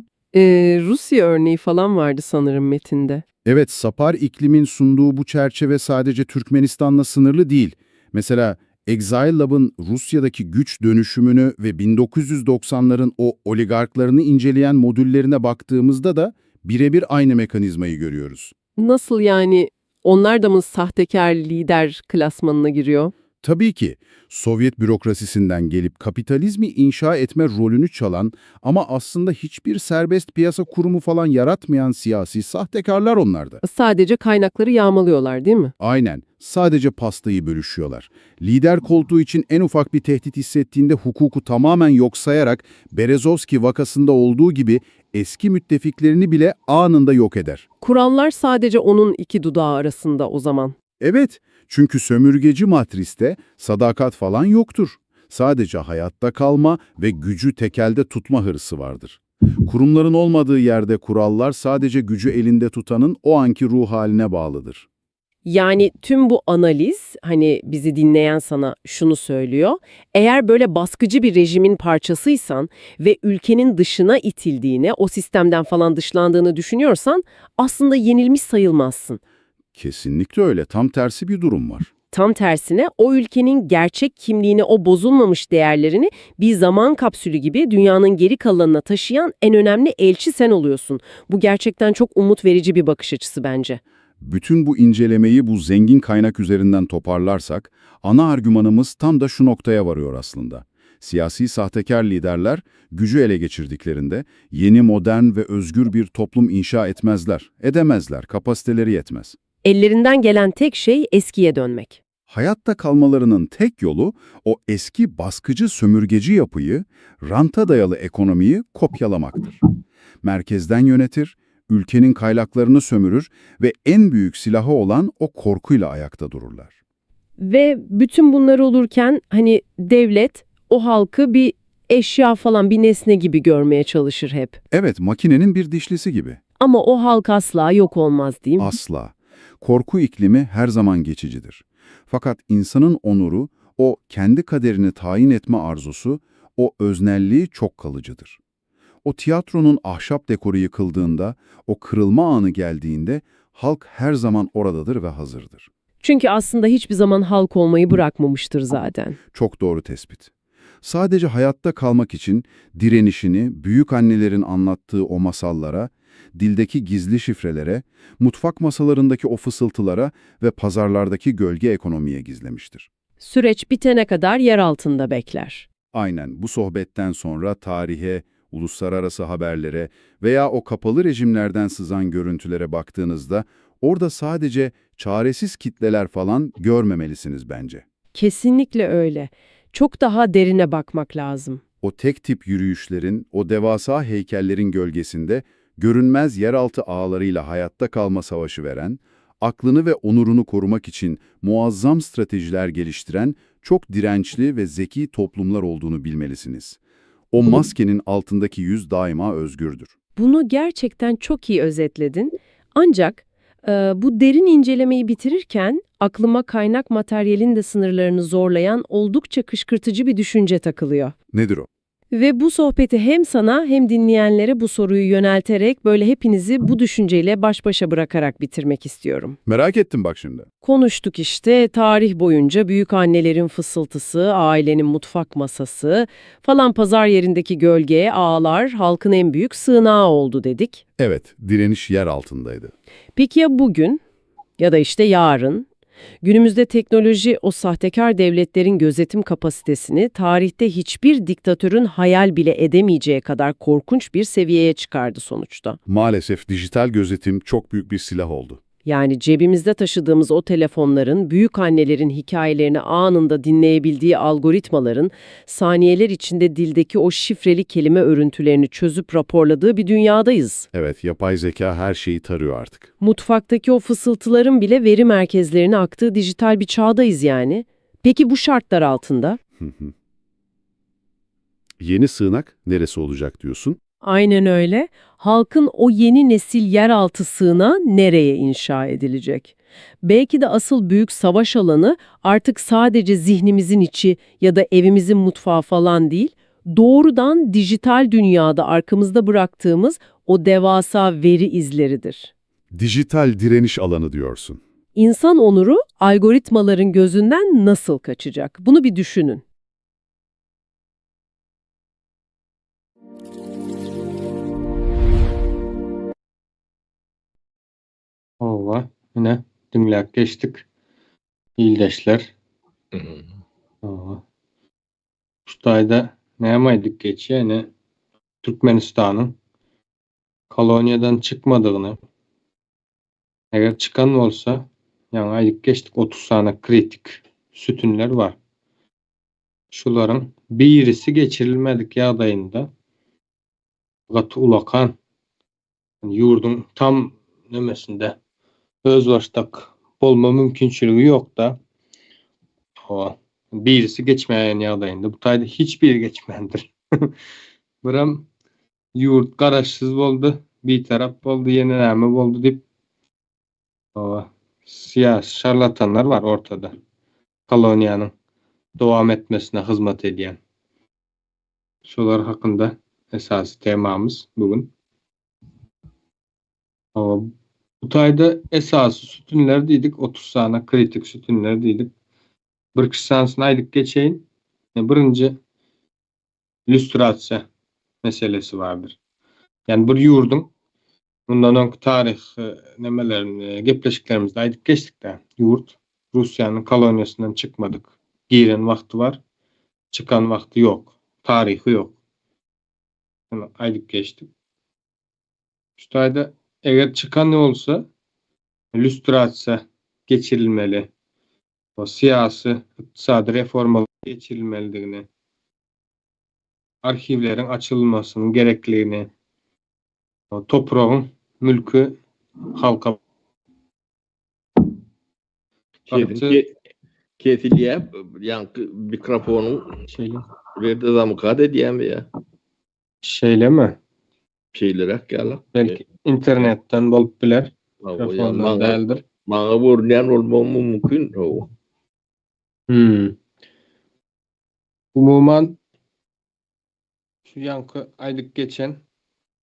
Rusya örneği falan vardı sanırım metinde. Evet, Sapar iklimin sunduğu bu çerçeve sadece Türkmenistan'la sınırlı değil. Mesela Exile Lab'ın Rusya'daki güç dönüşümünü ve 1990'ların o oligarklarını inceleyen modüllerine baktığımızda da birebir aynı mekanizmayı görüyoruz. Nasıl yani? Onlar da mı sahtekar lider klasmanına giriyor? Tabii ki Sovyet bürokrasisinden gelip kapitalizmi inşa etme rolünü çalan ama aslında hiçbir serbest piyasa kurumu falan yaratmayan siyasi sahtekarlar onlardı. Sadece kaynakları yağmalıyorlar değil mi? Aynen. Sadece pastayı bölüşüyorlar. Lider koltuğu için en ufak bir tehdit hissettiğinde hukuku tamamen yok sayarak Berezovski vakasında olduğu gibi eski müttefiklerini bile anında yok eder. Kurallar sadece onun iki dudağı arasında o zaman. Evet, çünkü sömürgeci matriste sadakat falan yoktur. Sadece hayatta kalma ve gücü tekelde tutma hırsı vardır. Kurumların olmadığı yerde kurallar sadece gücü elinde tutanın o anki ruh haline bağlıdır. Yani tüm bu analiz hani bizi dinleyen sana şunu söylüyor. Eğer böyle baskıcı bir rejimin parçasıysan ve ülkenin dışına itildiğine, o sistemden falan dışlandığını düşünüyorsan aslında yenilmiş sayılmazsın. Kesinlikle öyle. Tam tersi bir durum var. Tam tersine o ülkenin gerçek kimliğini, o bozulmamış değerlerini bir zaman kapsülü gibi dünyanın geri kalanına taşıyan en önemli elçi sen oluyorsun. Bu gerçekten çok umut verici bir bakış açısı bence. Bütün bu incelemeyi bu zengin kaynak üzerinden toparlarsak, ana argümanımız tam da şu noktaya varıyor aslında. Siyasi sahtekar liderler gücü ele geçirdiklerinde yeni modern ve özgür bir toplum inşa etmezler, edemezler, kapasiteleri yetmez. Ellerinden gelen tek şey eskiye dönmek. Hayatta kalmalarının tek yolu o eski baskıcı sömürgeci yapıyı, ranta dayalı ekonomiyi kopyalamaktır. Merkezden yönetir, ülkenin kaynaklarını sömürür ve en büyük silahı olan o korkuyla ayakta dururlar. Ve bütün bunlar olurken hani devlet o halkı bir eşya falan bir nesne gibi görmeye çalışır hep. Evet, makinenin bir dişlisi gibi. Ama o halk asla yok olmaz değil mi? Asla. Korku iklimi her zaman geçicidir. Fakat insanın onuru, o kendi kaderini tayin etme arzusu, o öznelliği çok kalıcıdır. O tiyatronun ahşap dekoru yıkıldığında, o kırılma anı geldiğinde halk her zaman oradadır ve hazırdır. Çünkü aslında hiçbir zaman halk olmayı bırakmamıştır zaten. Çok doğru tespit. Sadece hayatta kalmak için direnişini büyük annelerin anlattığı o masallara, dildeki gizli şifrelere, mutfak masalarındaki o fısıltılara ve pazarlardaki gölge ekonomiye gizlemiştir. Süreç bitene kadar yer altında bekler. Aynen bu sohbetten sonra tarihe, uluslararası haberlere veya o kapalı rejimlerden sızan görüntülere baktığınızda orada sadece çaresiz kitleler falan görmemelisiniz bence. Kesinlikle öyle. Çok daha derine bakmak lazım. O tek tip yürüyüşlerin, o devasa heykellerin gölgesinde görünmez yeraltı ağlarıyla hayatta kalma savaşı veren, aklını ve onurunu korumak için muazzam stratejiler geliştiren çok dirençli ve zeki toplumlar olduğunu bilmelisiniz. O maskenin altındaki yüz daima özgürdür. Bunu gerçekten çok iyi özetledin. Ancak e, bu derin incelemeyi bitirirken aklıma kaynak materyalin de sınırlarını zorlayan oldukça kışkırtıcı bir düşünce takılıyor. Nedir o? Ve bu sohbeti hem sana hem dinleyenlere bu soruyu yönelterek böyle hepinizi bu düşünceyle baş başa bırakarak bitirmek istiyorum. Merak ettim bak şimdi. Konuştuk işte tarih boyunca büyük annelerin fısıltısı, ailenin mutfak masası falan pazar yerindeki gölge, ağlar halkın en büyük sığınağı oldu dedik. Evet, direniş yer altındaydı. Peki ya bugün ya da işte yarın? Günümüzde teknoloji o sahtekar devletlerin gözetim kapasitesini tarihte hiçbir diktatörün hayal bile edemeyeceği kadar korkunç bir seviyeye çıkardı sonuçta. Maalesef dijital gözetim çok büyük bir silah oldu. Yani cebimizde taşıdığımız o telefonların, büyük annelerin hikayelerini anında dinleyebildiği algoritmaların, saniyeler içinde dildeki o şifreli kelime örüntülerini çözüp raporladığı bir dünyadayız. Evet, yapay zeka her şeyi tarıyor artık. Mutfaktaki o fısıltıların bile veri merkezlerine aktığı dijital bir çağdayız yani. Peki bu şartlar altında? Yeni sığınak neresi olacak diyorsun? Aynen öyle. Halkın o yeni nesil yeraltı sığınağı nereye inşa edilecek? Belki de asıl büyük savaş alanı artık sadece zihnimizin içi ya da evimizin mutfağı falan değil, doğrudan dijital dünyada arkamızda bıraktığımız o devasa veri izleridir. Dijital direniş alanı diyorsun. İnsan onuru algoritmaların gözünden nasıl kaçacak? Bunu bir düşünün. Ova, yine diňläp geçdik. Ildeşler. Ova. Şu näme aýdyk geçýär? Ýene Türkmenistanyň koloniýadan çykmadygyny, eger çykan bolsa, ýagny aýdyk geçdik 30 sany kritik sütünler bar. Şularyň birisi geçirilmedik ýagdaýynda gaty ulakan ýurduň tam nemesinde özbaşdak bolma mümkinçiligi ýok da. O birisi geçmeýän ýagdaýynda bu taýda hiç biri geçmändir. Biram ýurt garaşsyz boldy, bir tarap boldy, ýene näme boldy diýip o siyasi şarlatanlar var ortada. Koloniýanyň dowam etmesine hyzmat edýän. Şolar hakynda esasy temamyz bugün. O, bu taýda esasy sütünler diýdik, 30 sany kritik sütünler diýdik. Birki sanysyny aýdyp geçeýin. Birinji lýustrasiýa meselesi bardyr. Ýagny bir ýurduň mundan öňki taryhy nemelerini gepleşiklerimizde aýdyp geçdik-dä. Ýurt Russiýanyň koloniýasyndan çykmadyk. Giren wagty bar, çykan wagty ýok. Taryhy ýok. Muny aýdyp geçdik. Şu taýda eger çykan bolsa lýustrasiýa geçirilmeli. O syýasy, ykdysady reformalar geçirilmelidigini, arhiwleriň açylmasynyň gerekligini, topragyň mülki halka Kesilýär, ýaňky mikrofonyň şeýle. Rede zamkat edýärmi ýa? Şeýlemi? Şeýleräk ýaly. Belki internetden bolup biler. Mikrofondan däldir. Maňa görünýän bolmagy mümkin. Hawa. Hmm. Umuman şu ýaňky aýdyp geçen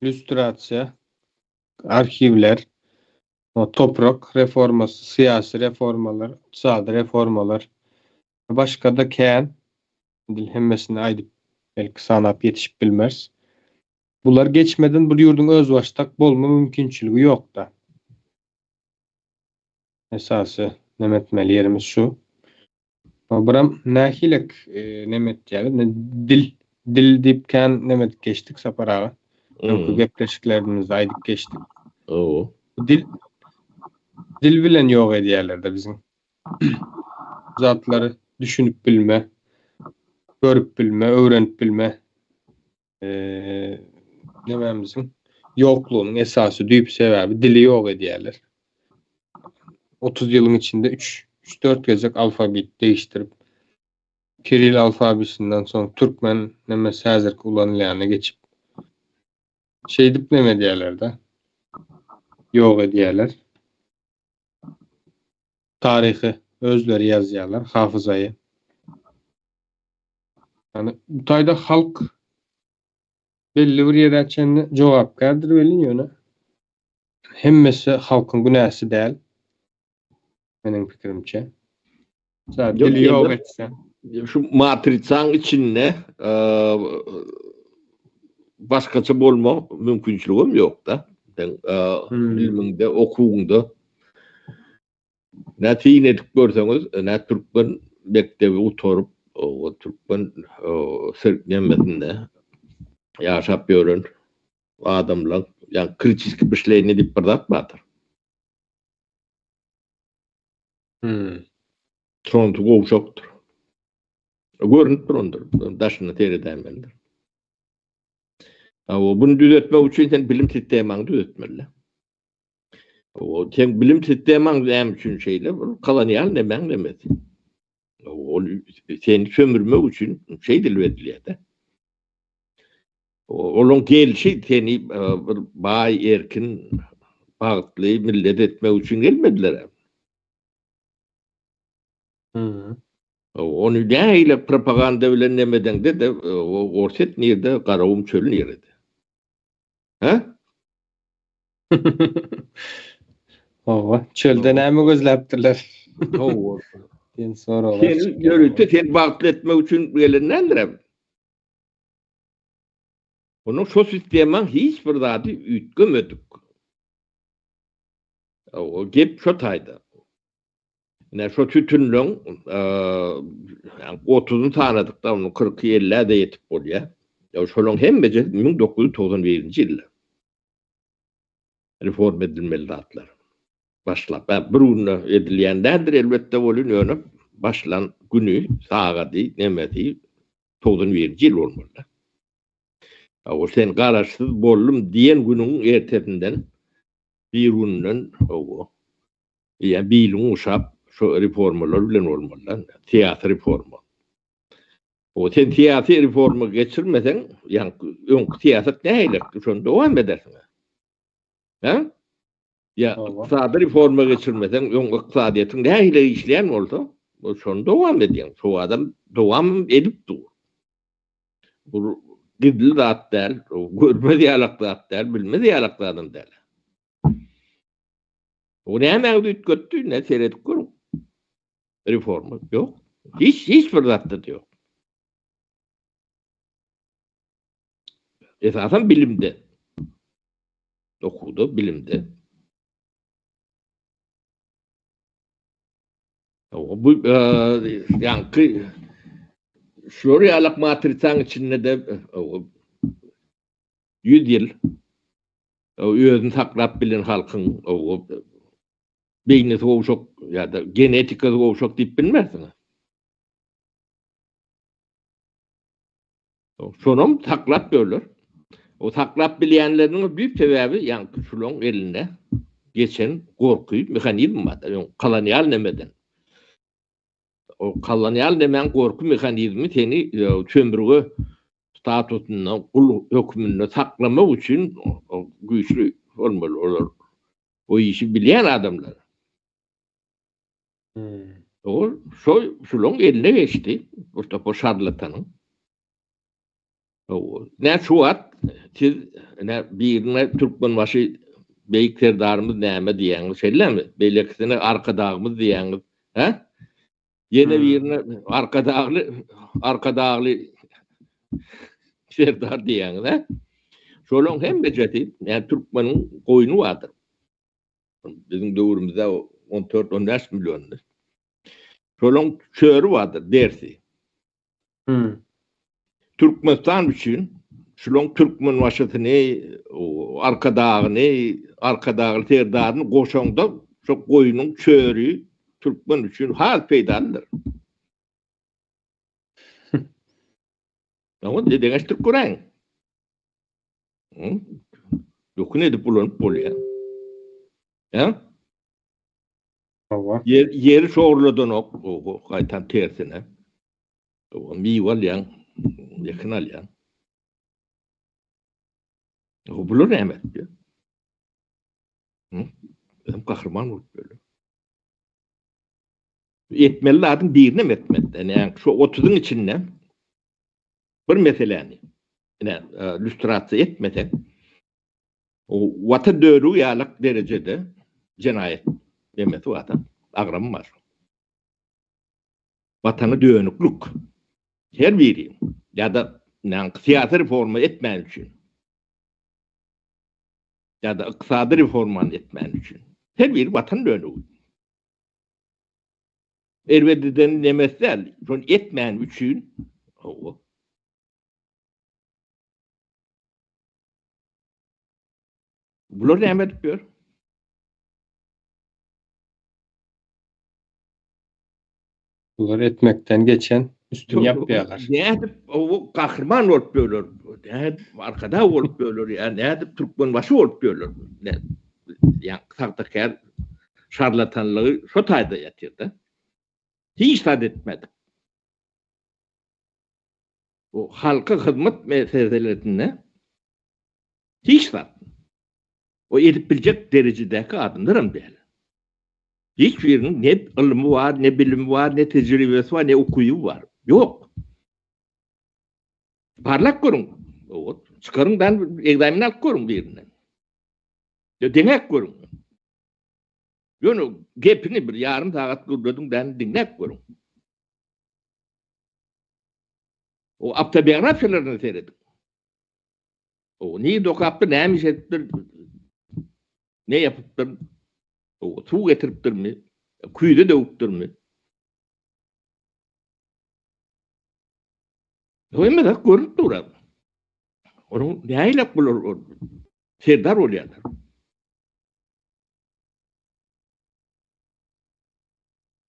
lýustrasiýa, arhiwler, toprak reformasy, syýasy reformalar, ykdysady reformalar, başga-da kän, edil hemmesini aýdyp belki sanap ýetişip bilmeris. Bular geçmeden bir ýurduň özbaşdak bolma mümkinçiligi ýokda. Esasy neme etmeli ýerimiz şu. Biram nähilek neme etýäris? Dil, dil diýip kän neme edip geçdik Sapar aga. Öňki gepleşiklerimizde aýdyp geçdik. Dil dil bilen ýok edýärler-de biziň zatlary düşünip bilme, görüp bilme, öwrenip bilme Nemämiziň ýoklugynyň esasy düýp sebäbi dili ýok edýärler. 30 ýylyň içinde 3 3-4 gezek alfabet değiştirip Kiril alfabesinden soň türkmen nemesi häzirki ulanylýana geçip şeýdip neme edýärler-de? Ýok edýärler. Taryhy özleri ýazýarlar, hafyzaýy. Ýani bu taýda halk belli bir ýere çenli jogapkärdir welin ýöne hemmesi halkyň günäsi däl. Meniň pikirimçe. Sadece dili ýok etse. Şu matrisaň içinde başgaça bolma mümkinçiligem ýok-da. Sen bilimiňde, okuwyňda Nä syn edip görseňiz, nä türkmen mekdebi gutaryp, o türkmen sirk nemesinde ýaşap ýören adamlaň, ýagny kritiski myşleniýe diýip bir zat bardyr. Hmm. Şonusy gowşakdyr. Görnüp durandyr, daşyndan seredäýmelidir. Hawa, bunu düzetmek üçin sen bilim sistemaňy düzetmeli. O sen bilim sistemaň näme üçin şeýle? Bu kolonial nemäň nemesi? Ol seni sömürmek üçin şeýdilip edilýär-de. Olaň gelşi seni e, bir baý, erkin, bagtly millet etmek üçin gelmediler. Hmm. Ony nähili propaganda bilen nemedeňde de o Orsýet nirde, Garagum çöli nirede? Hä? Hawa, çölde näme gözläpdirler? Hawa. Diýen soraglar Seni çykýar. ýörite seni bagtly etmek üçin gelendendirem. Onuň şo sistemaň hiç bir zady üýtgemedik. Hawa, gep şo taýda. Ine şo tütünleň otuzyny sanadyk-da, onuň kyrky, ellä-de ýetip bolýar. Şolaryň hemmesi 1991-nji ýylda reforma edilmeli zatlar. Başlap, bir günde edilýän däldir elbetde welin, ýöne başlan güni, sagady, nemesi 91-nji ýyl bolmaly-da. Hawa, sen garaşsyz boldum diýen günüň ertesinden, bir günden, hawa, Ýa biliňi guşap şo reformalar bilen bolmaly-da, syýasy reforma. O sen syýasy reforma geçirmeseň, ýaňky öňki syýasat nähili, şony dowam edersiň. Hä? Ýa ykdysady reforma geçirmeseň, öň ykdysadyýetiň nähili işleýän bolsa, şony dowam edýäň. Şo adam dowam edip dur. Bu gizli zat däl, görmez ýalak zat däl, bilmez ýalak zadam däl. O nämäni üýtgetdi? Ne seredip görüň. Reforma ýok. Hiç hiç bir zatda da ýok. Esasan bilimde. Okuwda, bilimde. Bu ýaňky şular ýalak matrisaň içinde-de 100 ýyl özüni saklap bilen halkyň beýnisi gowşak ýa-da genetikasy gowşak diýip bilmersiň. Şonam saklap ýörler. O saklap bilýänleriniň düýp sebäbi ýaňky şulaň elinde geçen gorky mehanizmi bar. Ýöne kolonial nemeden. O kolonial nemäň gorky mehanizmi seni sömürge statusynda gul hökmünde saklamak üçin güýçli bolmaly olar. O işi bilýän adamlar. Ol şo şulaň eline geçdi. Mustafa şarlatanyň. Ne şu wagt siz ne birine Türkmenbaşy Beýik Serdarymyz näme diýýäňiz, şeýlemi? Beýlekisine Arkadagymyz diýýäňiz, hä? Ýene birine Arkadagly Arkadagly Serdar diýýäňiz, hä? Şolaň hemmejesi, ýa türkmeniň goýny bardyr. Biziň döwrümizde 14-15 milliondy. Şolaň çöri bardyr, dersi. Hmm. Türkmenistan üçin şulaň Türkmenbaşysyny, Arkadagyny, Arkadagly Serdaryny goşaňda şu goýnuň çöri türkmen üçin has peýdalydyr. Oňa deňeşdirip göräýiň. Dökün edip ulanyp bolýar. Hä? Hawa. Ýer, ýeri şorladanok, gaýtam tersine. Miwe alýaň, ekin alýaň. Bular näme etdi? Özüm gahryman bolup böyle. Etmeli zadyň birinem etmedi. Yani şu 30-yň içinde bir meseläni ine lüstrasiýa etmesek, o watan dönügi ýalyk derejede jenaýat demesi bar-da, agramy bar. Watana dönüklik her biri ýa-da syýasy reforma etmän üçin ýa-da ykdysady reformany etmän üçin her biri watan dönügi. Erbet eden nemesi däl, şony etmän üçin hawa. Bular näme edip ýör? Bular etmekden geçen üstüni ýapýarlar. Nädip o gahryman bolup ýörler? Nädip arkadag bolup ýörler ýa nädip türkmenbaşy bolup ýörler? Ýa sagtakär şarlatanlygy şo taýda ýatyr-da. Hiç zat etmedik. Bu halka hyzmat meselesinde hiç zat. O edip biljek derejedäki adamlaram däl. Hiç biriniň ne ylmy bar, ne bilimi bar, ne tejribesi bar, ne ukyby bar. Ýok. Barlap görüň. Çykaryň dan egzamin alyp görüň birinden. Deňäp görüň. Ýöne gepini bir ýarym sagat gürlediň däni diňläp görüň. O awtobiografiýalaryna serediň. O nirde okapdyr, näme iş edipdir, ne ýapypdyr, o suw getiripdirmi, küýze döwüpdirmi? O hemme zat görünip dur. Onuň nähili bular serdar bolýarlar.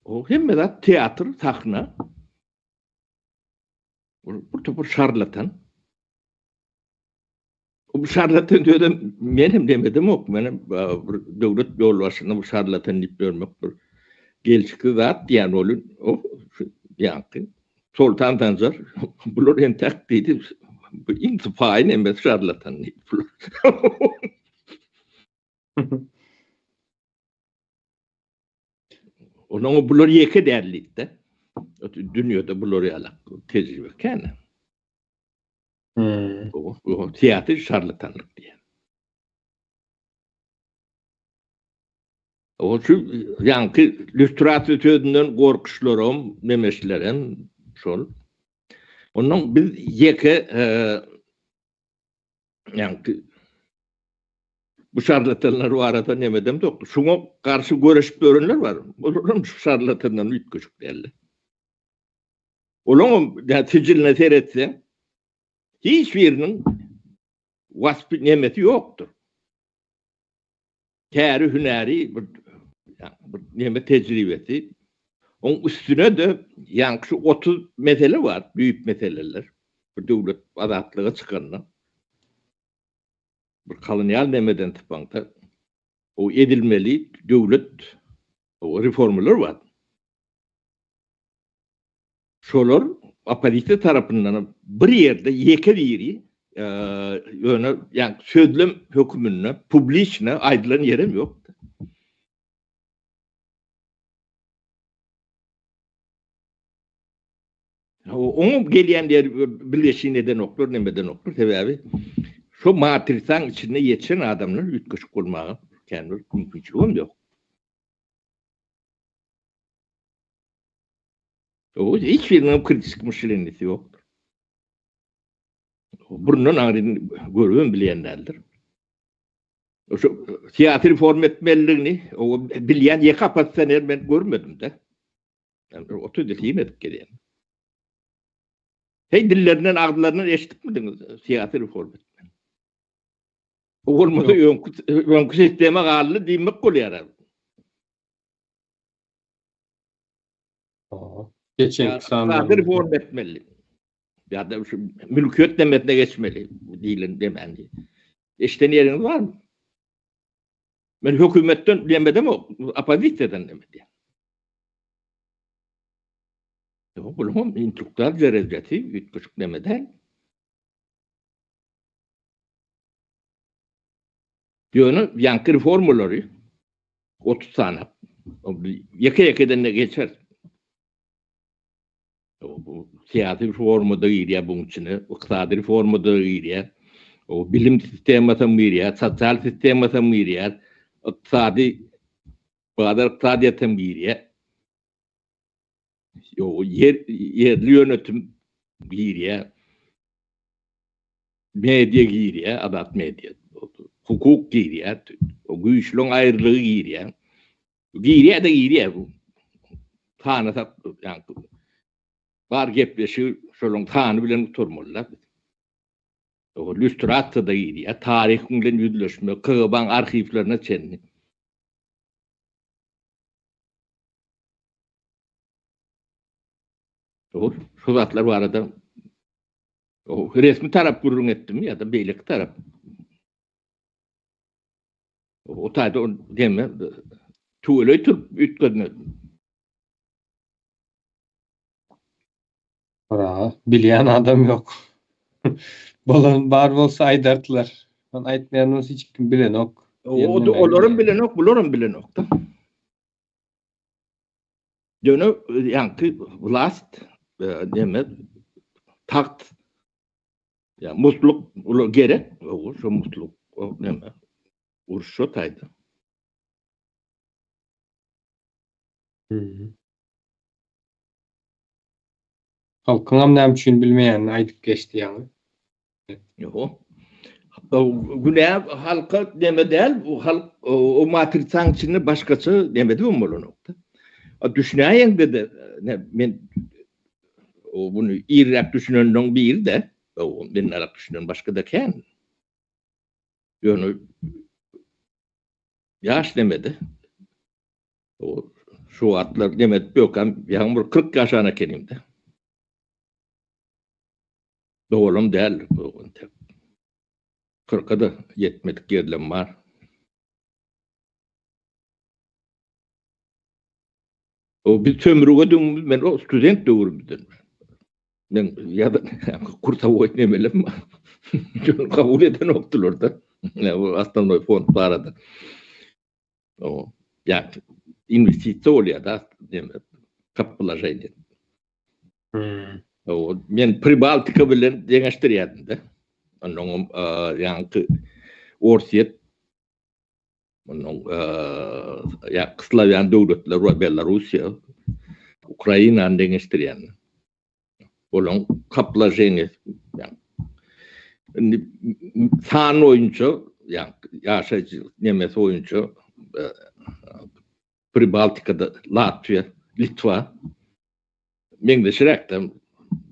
O hemme zat teatr, sahna. Bir topar şarlatan. Bu şarlatan sözem men hem demedimok. Men hem bir döwlet ýolbaşçysyna bu şarlatan diýip ýörmek bir gelşiksiz zat diýen bolun. O ýaňky Soltan Sanjar bular entäk diýdi. Bu iň sypaýy nemesi şarlatan diýdi bular. Onuň bular ýeke däl diýdi. Dünýede bular ýaly tejribe kän. Hmm. O syýasy şarlatanlyk diýen. O şu ýaňky lýustrasiýa sözünden gorkuşlaram, nemeşlerem şol. Ondan biz ýeke ýaňky bu şarlatanlar barada nemedem ýok. Şuňa garşy göreşip ýörenler bar. Olaram şu şarlatandan üýtgeşik däldi. Olaňam sijiline seretseň, hiç biriniň waspy nemesi ýokdur. Käri hünäri bir bir neme tejribesi. Oň üstüne-de ýaňky şu 30 mesele bar, düýp meseleler. Bir döwlet azatlyga çykanda bir kolonial nemeden sypaňda o edilmeli döwlet o reformalar bar. Şolar oppozisiýa tarapyndan bir ýerde ýeke biri ýöne ýa sözlem höküminde publiçno aýdylan ýerem ýok. Oňa gelýän ýer birleşin edenoklar, neme edenoklar, sebäbi şo matrisaň içinde ýetişen adamlar üýtgeşik bolmaga kän bir mümkinçiligem ýok. O hiç biriniň kritik myşlenisi ýokdur. Burundan aňryny görübem bilýän däldir. Şu syýasy reform etmelidigini o bilýän ýeke oppozisioner men görmedim-de. Men bir 30 ýyl syn edip gelýän. Heý dillerinden agzlaryndan eşidipmidiňiz syýasy reform etmeli. O bolmasa öňki öňki sistema galdy diýmek bolýar. Geçen sanlar. Reform etmeli. Ýa-da şu mülkiýet demesine geçmeli diýlen demändi. Eşden ýeriňiz barmy? Men hökümetden demedem o, oppozisiýadan demedi. Ýok, buluň intellektual derejesi üýtgeşik neme däl. Ýöne ýaňky reformalary 30 sany ýeke-ýekeden de geçer. Bu syýasy reforma da girýär buň içine, ykdysady reforma da girýär. O bilim sistemasy hem girýär, sosial sistemasy hem girýär, ykdysady bazar ykdysadyýeti hem girýär. Ýo, ýer ýerli ýönetim girýär. Media girýär, azat media. Hukuk girýär, o güýçlüň aýrylygy girýär. Girýär-de girýär bu. Sanasak, ýa bar gepleşigi şolaryň sany bilen gutarmaly-da biz. O lýustrasiýa-da girýär, taryh bilen ýüzleşme, KGB-nyň arhiwlerine çenli. Dogry, şu zatlar barada o resmi tarap gürrüň etdimi ýa-da beýleki tarap? O taýda o deme tüweleý turup üýtgedmedi. Bra, bilýän adam ýok. Bolan bar bolsa aýdardylar. Ony aýtmaýan bolsa hiç kim bilenok. Olaram bilenok, bularam bilenok-da. Ýöne ýaňky vlast neme tagt ýa mutluk ular gerek o şo mutluk o neme uruş şo taýda. Halkyňam näme üçin bilmeýänini aýdyp geçdi ýaňy. Ýok. Günä halka neme däl, bu halk o matrisaň içinde başgaça neme diýip bolanokda. Düşünäýeňde de men o bunu irräk düşünenleň biri de, o menden arak düşünen başga da kän. Ýöne ýaş nemede. O şu wagtlar neme edip ýokam, ýaňy bir 40 ýaşan ekenimde. Dolam däl bu entek. Kyrka-da ýetmedik ýerlem bar. O biz sömrüge döwrümüz men o student döwrümizden. Men ýa-da kursowoý nemelem bar. Şony kabul edenokdylar-da. Bu osnovnoý fond barada. O ýa inwestisiýa bolýar-da, neme, kap položeniýe. Hmm. O men Pribaltika bilen deňeşdirýärdim-de. Onnoňam ýaňky Orsýet. Mundan ýa slawýan döwletler we Belarussiýa, Ukrainany deňeşdirýän. Olaň kaplaşeniýesi indi san boýunça ýa ýaşaýjy nemesi boýunça Pribaltikada Latwiýa, Litwa meňzeşräk-de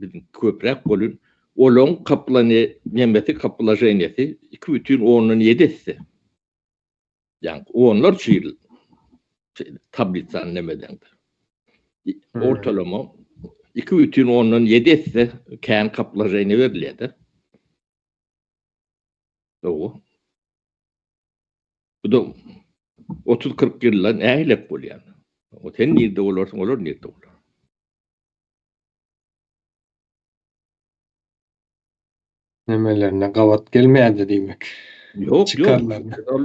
biziň köpräk bolýan. Olaň kaplany nemesi kaplaşeniýesi 2,7 esse. Ýa onlarça ýyl tablisany nemedeňde. Ortalama 2,7 esse kän kaplaşeniýe berilýär-de. Dogry. Bu da 30-40 ýylda nähilek bolýar? O sen nirde bolarsyň, olar nirde bolar? Nemelerine gabat gelmeýärdi diýmek. Ýok, ýok. Ol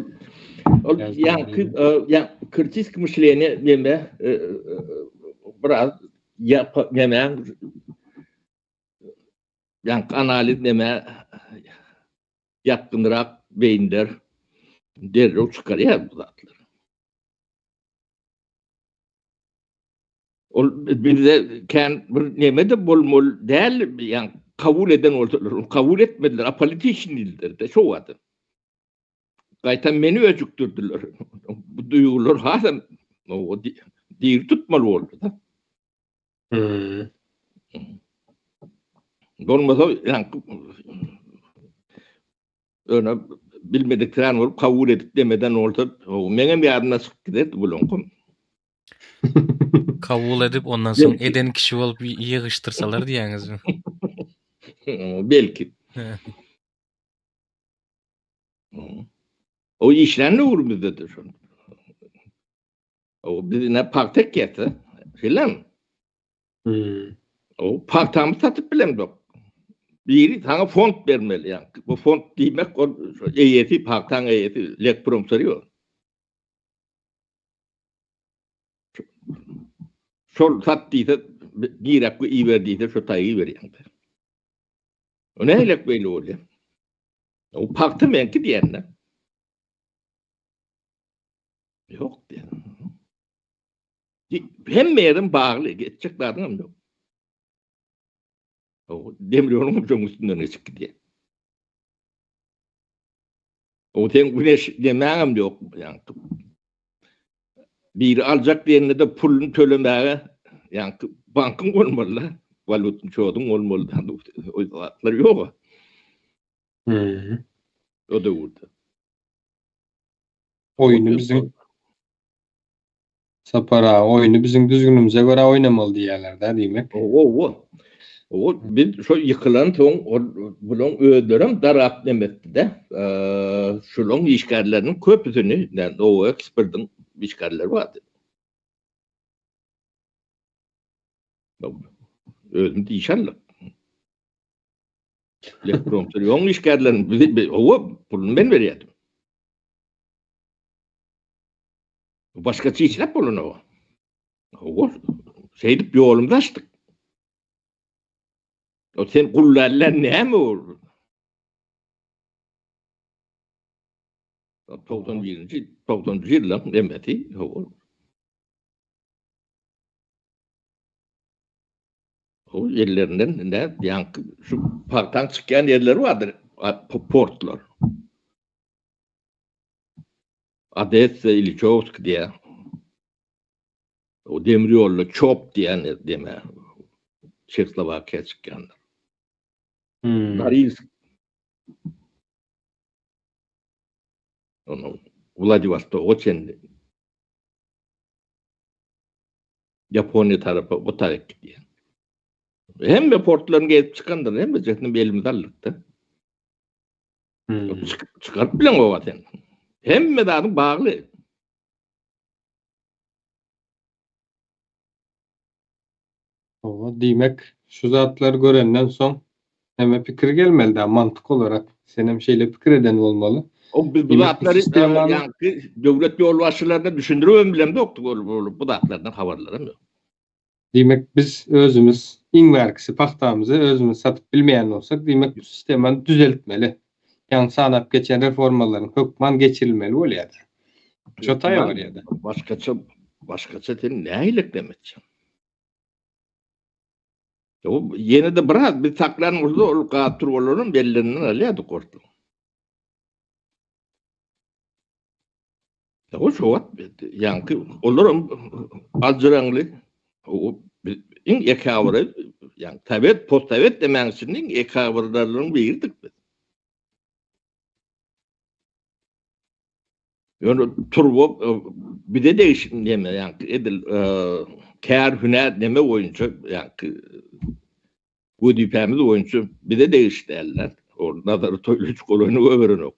ol ýaňky ýa kritiski myşleniýe neme biraz ýa neme ýaňky analiz neme ýakynrak beýinler derrew çykarýar bu zatlary. Ol bizde kän bir neme-de bolmaly däl, ýa kabul eden bolsalar, ony kabul etmediler, apolitiçnyý diýdiler-de şo wagt. Gaýtam meni öjükdirdiler. Bu duýgular hasam diri tutmaly boldy-da. Hmm. Bolmasa ýaňky Ýöne bilmedik tran bolup kabul edip demeden bolsa, meňem ýadymdan çykyp giderdi bulaňkam. Kabul edip ondan soň eden kişi bolup ýygyşdyrsalar diýýäňizmi? Belki. O işlän döwrümizde-de şol. O biz ine pagta ekýäs-de. Şeýlemi? Hmm. O pagtamy satyp bilemzok. Biri saňa fond bermeli ýa. Bu fond diýmek ol eýesi, pagtaň eýesi Lekpromsyrýo. Şol sat diýse, girek we iber diýse, şo taýy iberýäň. O nähilek beýle bolýar? O pagta meňki diýende. Ýok diýen. Hemme ýerim bagly, geçjek zadyňam ýok. O demir ýoluň hem şoň üstünden geçip gidýär. O sen güneş demäňem ýok, ýa. Biri aljak diýende-de puluny tölemäge, ýa bankyň bolmaly-da, walýutny çoduň bolmaly, o zatlar ýok. Hmm. O döwürde. Oýny biziň Sapar aga, oýny biziň düzgünimize görä oýnamaly diýýärler-dä, diýmek. Hawa. Hawa, biz şo ýykylan soň ol bulaň özlerem darap nemetdi-de. Şulaň işgärleriniň köpüsini, Nowa Ekspertiň işgärleri bardy. Özümiz işe aldyk. Elektromsyrýoň işgärlerini, hawa, puluny men berýärdim. Başgaça işläp bolanok. Hawa, şeýdip ýolumyzy açdyk. O sen gullallan näme ol? 91-nji, 90-njy ýyllaryň nemesi, hawa. O ýerlerinden ne, ýaňky şu pagtaň çykýan ýerleri bardyr, portlar. Odessa, Iliçowsk diýýär. O demir ýolda Çop diýen deme. Çehoslowakiýa çykýanlar. Hmm. Norilsk. Onuň Wladiwostoga çenli. Ýaponiýa tarapa o taýak gidýär. Hemme portlaryny gezip çykandyr, hemmejesini elimize aldyk-da. Hmm. Çykaryp bilen oba sen. Hemme zadyň bagly. Oba diýmek, şu zatlary görenden soň hemme pikir gelmeli da mantyk olarak. Senem şeýle pikir eden bolmaly. O biz bu zatlary ýaňky döwlet ýolbaşçylaryna düşündiribem bilemzokdyk ol bu zatlardan habarlaram ýok. Diýmek, biz özümiz iň bärkisi pagtamyzy özümiz satyp bilmeýän bolsak, diýmek bu sistemany düzeltmeli. Ýaňy sanap geçen reformalaryň hökman geçirilmeli bolýar. Şo taýa barýar-da. Başgaça, başgaça sen nähili etjek? O ýene-de biraz biz saklan bolsa ol gaz turbalaryny bellerinden alýardyk orta. O şu wagt ýaňky olar hem aljyraňly o iň ekabyry ýaňky sowet postsowet demäň içinde iň ekabyrlaryň biridik biz. Ýöne turba bize degişli neme ýaňky edil kär hünär neme boýunça ýaňky wezipämiz boýunça bize degişli däldi. Ol Nazary Toýlyç golaýyny goýberenok.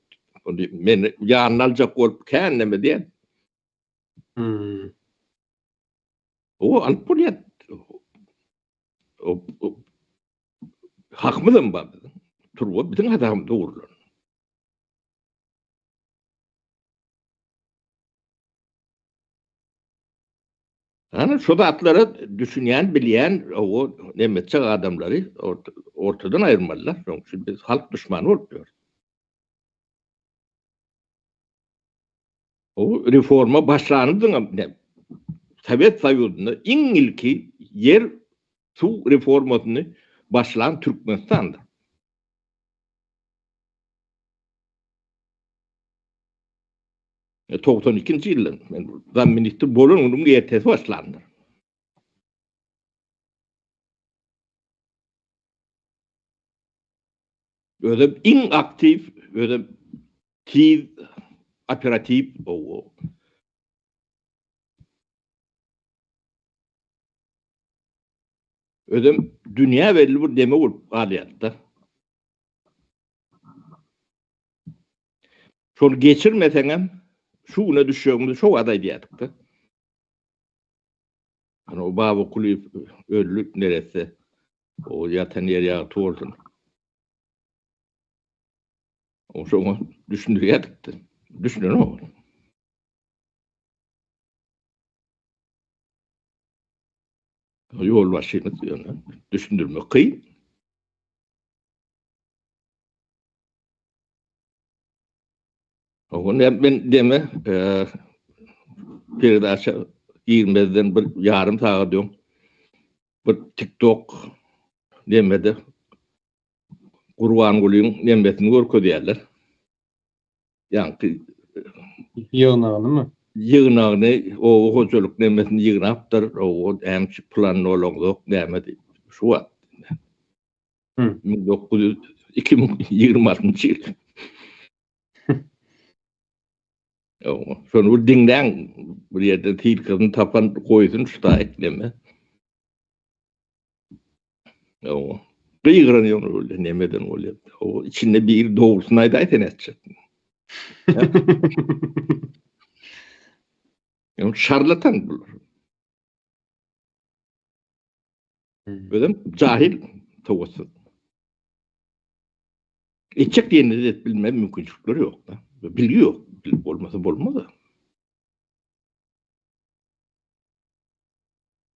Ony men ýanyna aljak bolup kän neme diýen. Hmm. O alyp bolýar. O hakymyzam bar biziň. Turba biziň hasabymyzda gurlan. Ana şu zatlara düşünýän, bilýän o nemetçe adamlary ortadan aýyrmalylar. Şonuň üçin biz halk duşmany bolup ýörüs. O reforma başlanydyňam ne? Sowet Soýuzynda iň ilki ýer suw reformasyny başlan Türkmenistandyr. 92-nji ýylda men zam ministr bolan günüm ertesi başlandyr. Özem iň aktiw, özem tiz, operatiw o. Özem dünýä belli bir deme bolup galýardy-da. Şony geçirmeseňem şu güne düşjegimizi şo wagt aýdýardyk-da. Ana o Baba Kulyýew öldi neresse. O ýatan ýeri ýagty bolsun. O şoňa düşündirýärdik-de. Düşünenok. Ýolbaşçymyz ýöne düşündirmek kyn. Oňa men deme peredaça girmezden bir ýarym sagat öň bir TikTok demede Gurbangulyň nemesini görkezýärler. Ýaňky ýygnagynymy? Ýygnagyny, oba hojalyk nemesini ýygnapdyr. Oba näme plan bolaňzok näme diýip. Şu wagt. 1900 2026-njy ýyl. Ýok, şony bir diňläň, bir ýerde tilkisini tapan goýsun şu taýyk neme. Ýok. Gygyran ýok öyle nemeden bolýar. O içinde bir dogrusyny aýdaý sen etjek. Ýok, şarlatan bular. Özem jahil sowatsyz. Etjek diýenini edip bilme mümkinçilikleri ýok-da. Bilgi ýok. Bilgi bolmasa bolmaz-a.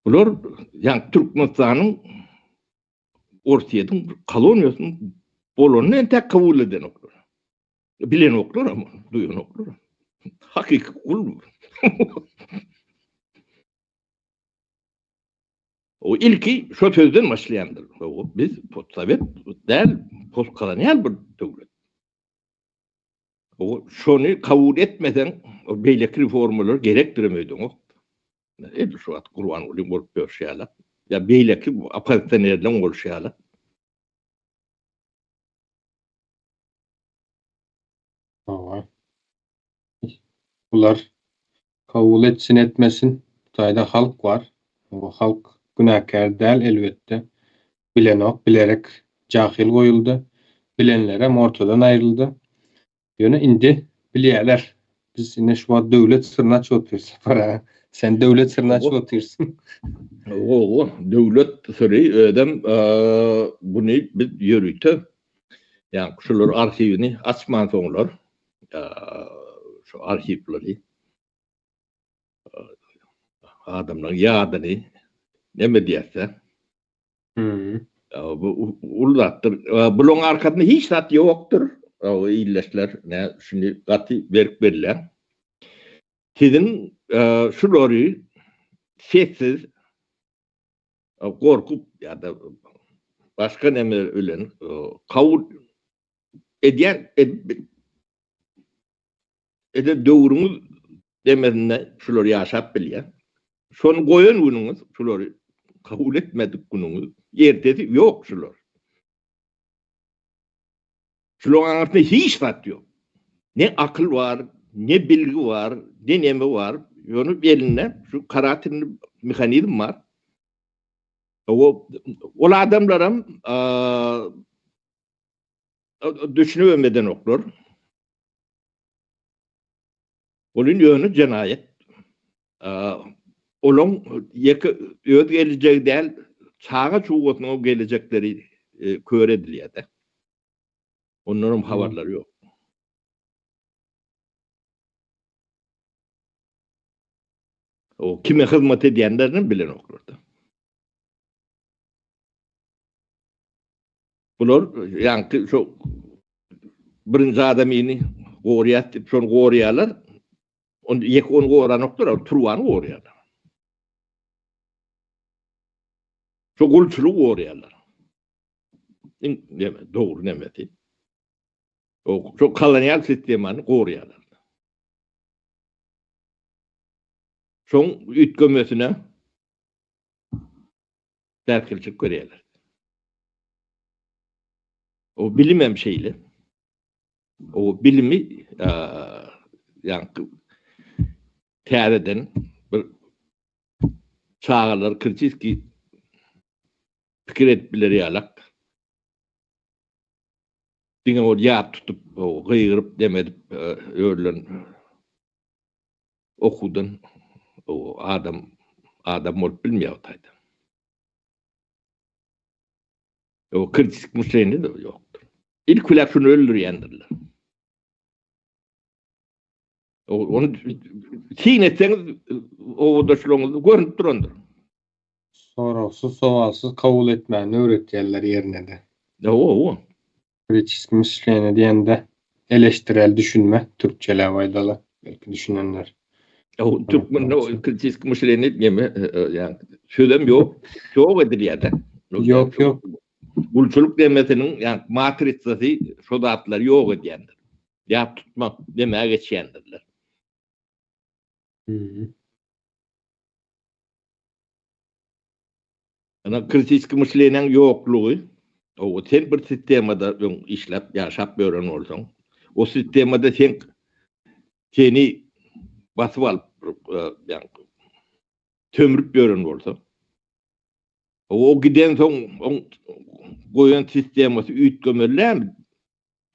Bular ýa Türkmenistanyň Orsýetiň koloniýasynyň bolanyny entäk kabul edenoklar. Bilenoklar hem, duýanoklar. Hakyky gul. O ilki şo sözden başlaýandyr. O biz postsowet däl, postkolonial bir döwlet. O şony kabul etmeseň, o beýleki reformalar gerekdirem öýdeňok. Edil şu wagt Gurbangulyň bolup ýörşi ýaly, ýa beýleki oppozisionerleň bolşy ýaly. Hawa. Bular kabul etsin etmesin bu taýda halk bar. Bu halk günäkär däl elbetde. Bilenok bilerek jahyl goýuldy. Bilenlerem ortadan aýryldy. Ýöne indi bilýäler. Biz ine şu wagt döwlet syryny açyp otyrys Sapar aga. Sen döwlet syryny açyp otyrsyň. Hawa, döwlet syry özem buny biz ýörite ýa şular arhiwini açmansoňlar şu arhiwleri adamlaryň ýadyny neme diýerse bu uly zatdyr. Bularyň arkasynda hiç zat ýokdur. Ildeşler, ne şuny gaty berk belläň. Siziň şulary sessiz gorkup ýa-da başga näme bilen kabul edýän eden döwrüňiz demesinde şular ýaşap bilýär. Şony goýan günüňiz, şulary kabul etmedik günüňiz, ertesi ýok şular. Şularyň aňyrsynda hiç zat ýok. Ne akyl bar, ne bilgi bar, ne neme bar. Ýöne elinde şu karatinli mehanizm bar. O ol adamlaram düşünibem edenoklar. Ol indi ýöne jenaýat. Olaň ýeke öz gelejegi däl, çaga-çugasynyň gelejekleri kör edilýär-de. Ondanam habarlary ýok. O kime hyzmat edýänlerini bilenoklar-da. Bular ýaňky şo birinji adamyny gorýas diýip şony gorýarlar. Ony ýeke ony goranoklar, ol turbany gorýarlar. Şo gulçulygy gorýarlar. Iň neme, dogry nemesi. O şo kolonial sistemany gorýarlar. Şoň üýtgemesine päsgelçilik görýärler. O bilim hem şeýle. O bilimi ýaňky täzeden bir çagalar kritiski pikir edip biler ýalak. Diňe ol ýat tutup, gygyryp demedip örülen okuwdan adam adam bolup bilmeýär o taýda. O kritik myşleniýe de ýokdur. Ilk bilen şuny öldürýändirler. Ony syn etseňiz obadaşlaryňyz görünip durandyr. Soragsyz, sowalsyz kabul etmäni öwretýärler ýerine-de. Hawa, hawa. Kritiski myşleniýe diýende eleştirel düşünme, türkçeläp aýdaly, belki düşünenler. Hawa, türkmende kritiski myşleniýe neme, ýa sözem ýok, ýok edilýär-de. Ýok, ýok. Gulçulyk demesiniň, ýa matritsasy şo zatlary ýok edýändir. Ýat tutmak demä geçýändirler. Ana kritiski myşleniýäň ýoklugy, o sen bir sistemada öň işläp, ýaşap ýören bolsaň, o sistemada sen seni basyp alyp, ýagny sömrüp ýören bolsa, o gidensoň oň goýan sistemasy üýtgemeli dälmi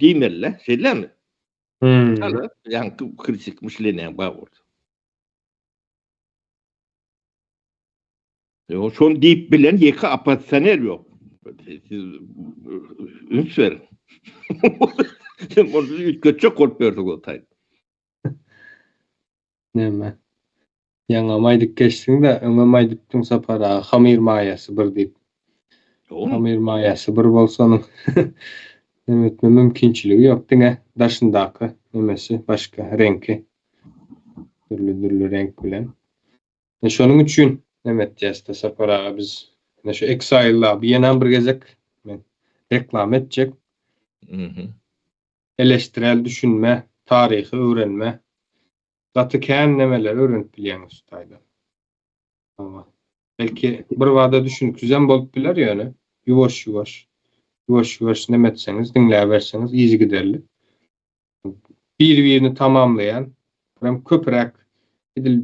diýmeli-dä, şeýdemi? Hala, ýaňky kritik myşleniýäň bar bolsa. Ýok, şony diýip bilen ýeke oppozisioner ýok. Siz üns beriň. Sen ony üýtgetjek bolup ýörsüň o taýda. Näme? Ýaňam aýdyp geçdiň-de, öňem aýdypdyň Sapar aga, hamyr maýasy bir diýip. Hamyr maýasy bir bolsa onuň neme etme mümkinçiligi ýok, diňe daşyndaky nemesi başga, reňki dürli-dürli reňk bilen. Ine şonuň üçin neme etýäs-de Sapar aga biz ine şu Exile Lab-y ýenäm bir gezek men reklama etjek. Eleştirel düşünme, taryhy öwrenme, Gaty kän nemeleri öwrenip bilýäňiz şu taýda. Hawa. Belki bir bada düşüniksizem bolup biler ýöne ýuwaş ýuwaş ýuwaş ýuwaş neme etseňiz diňläberseňiz yzygiderli bir birini tamamlaýan hem köpräk edil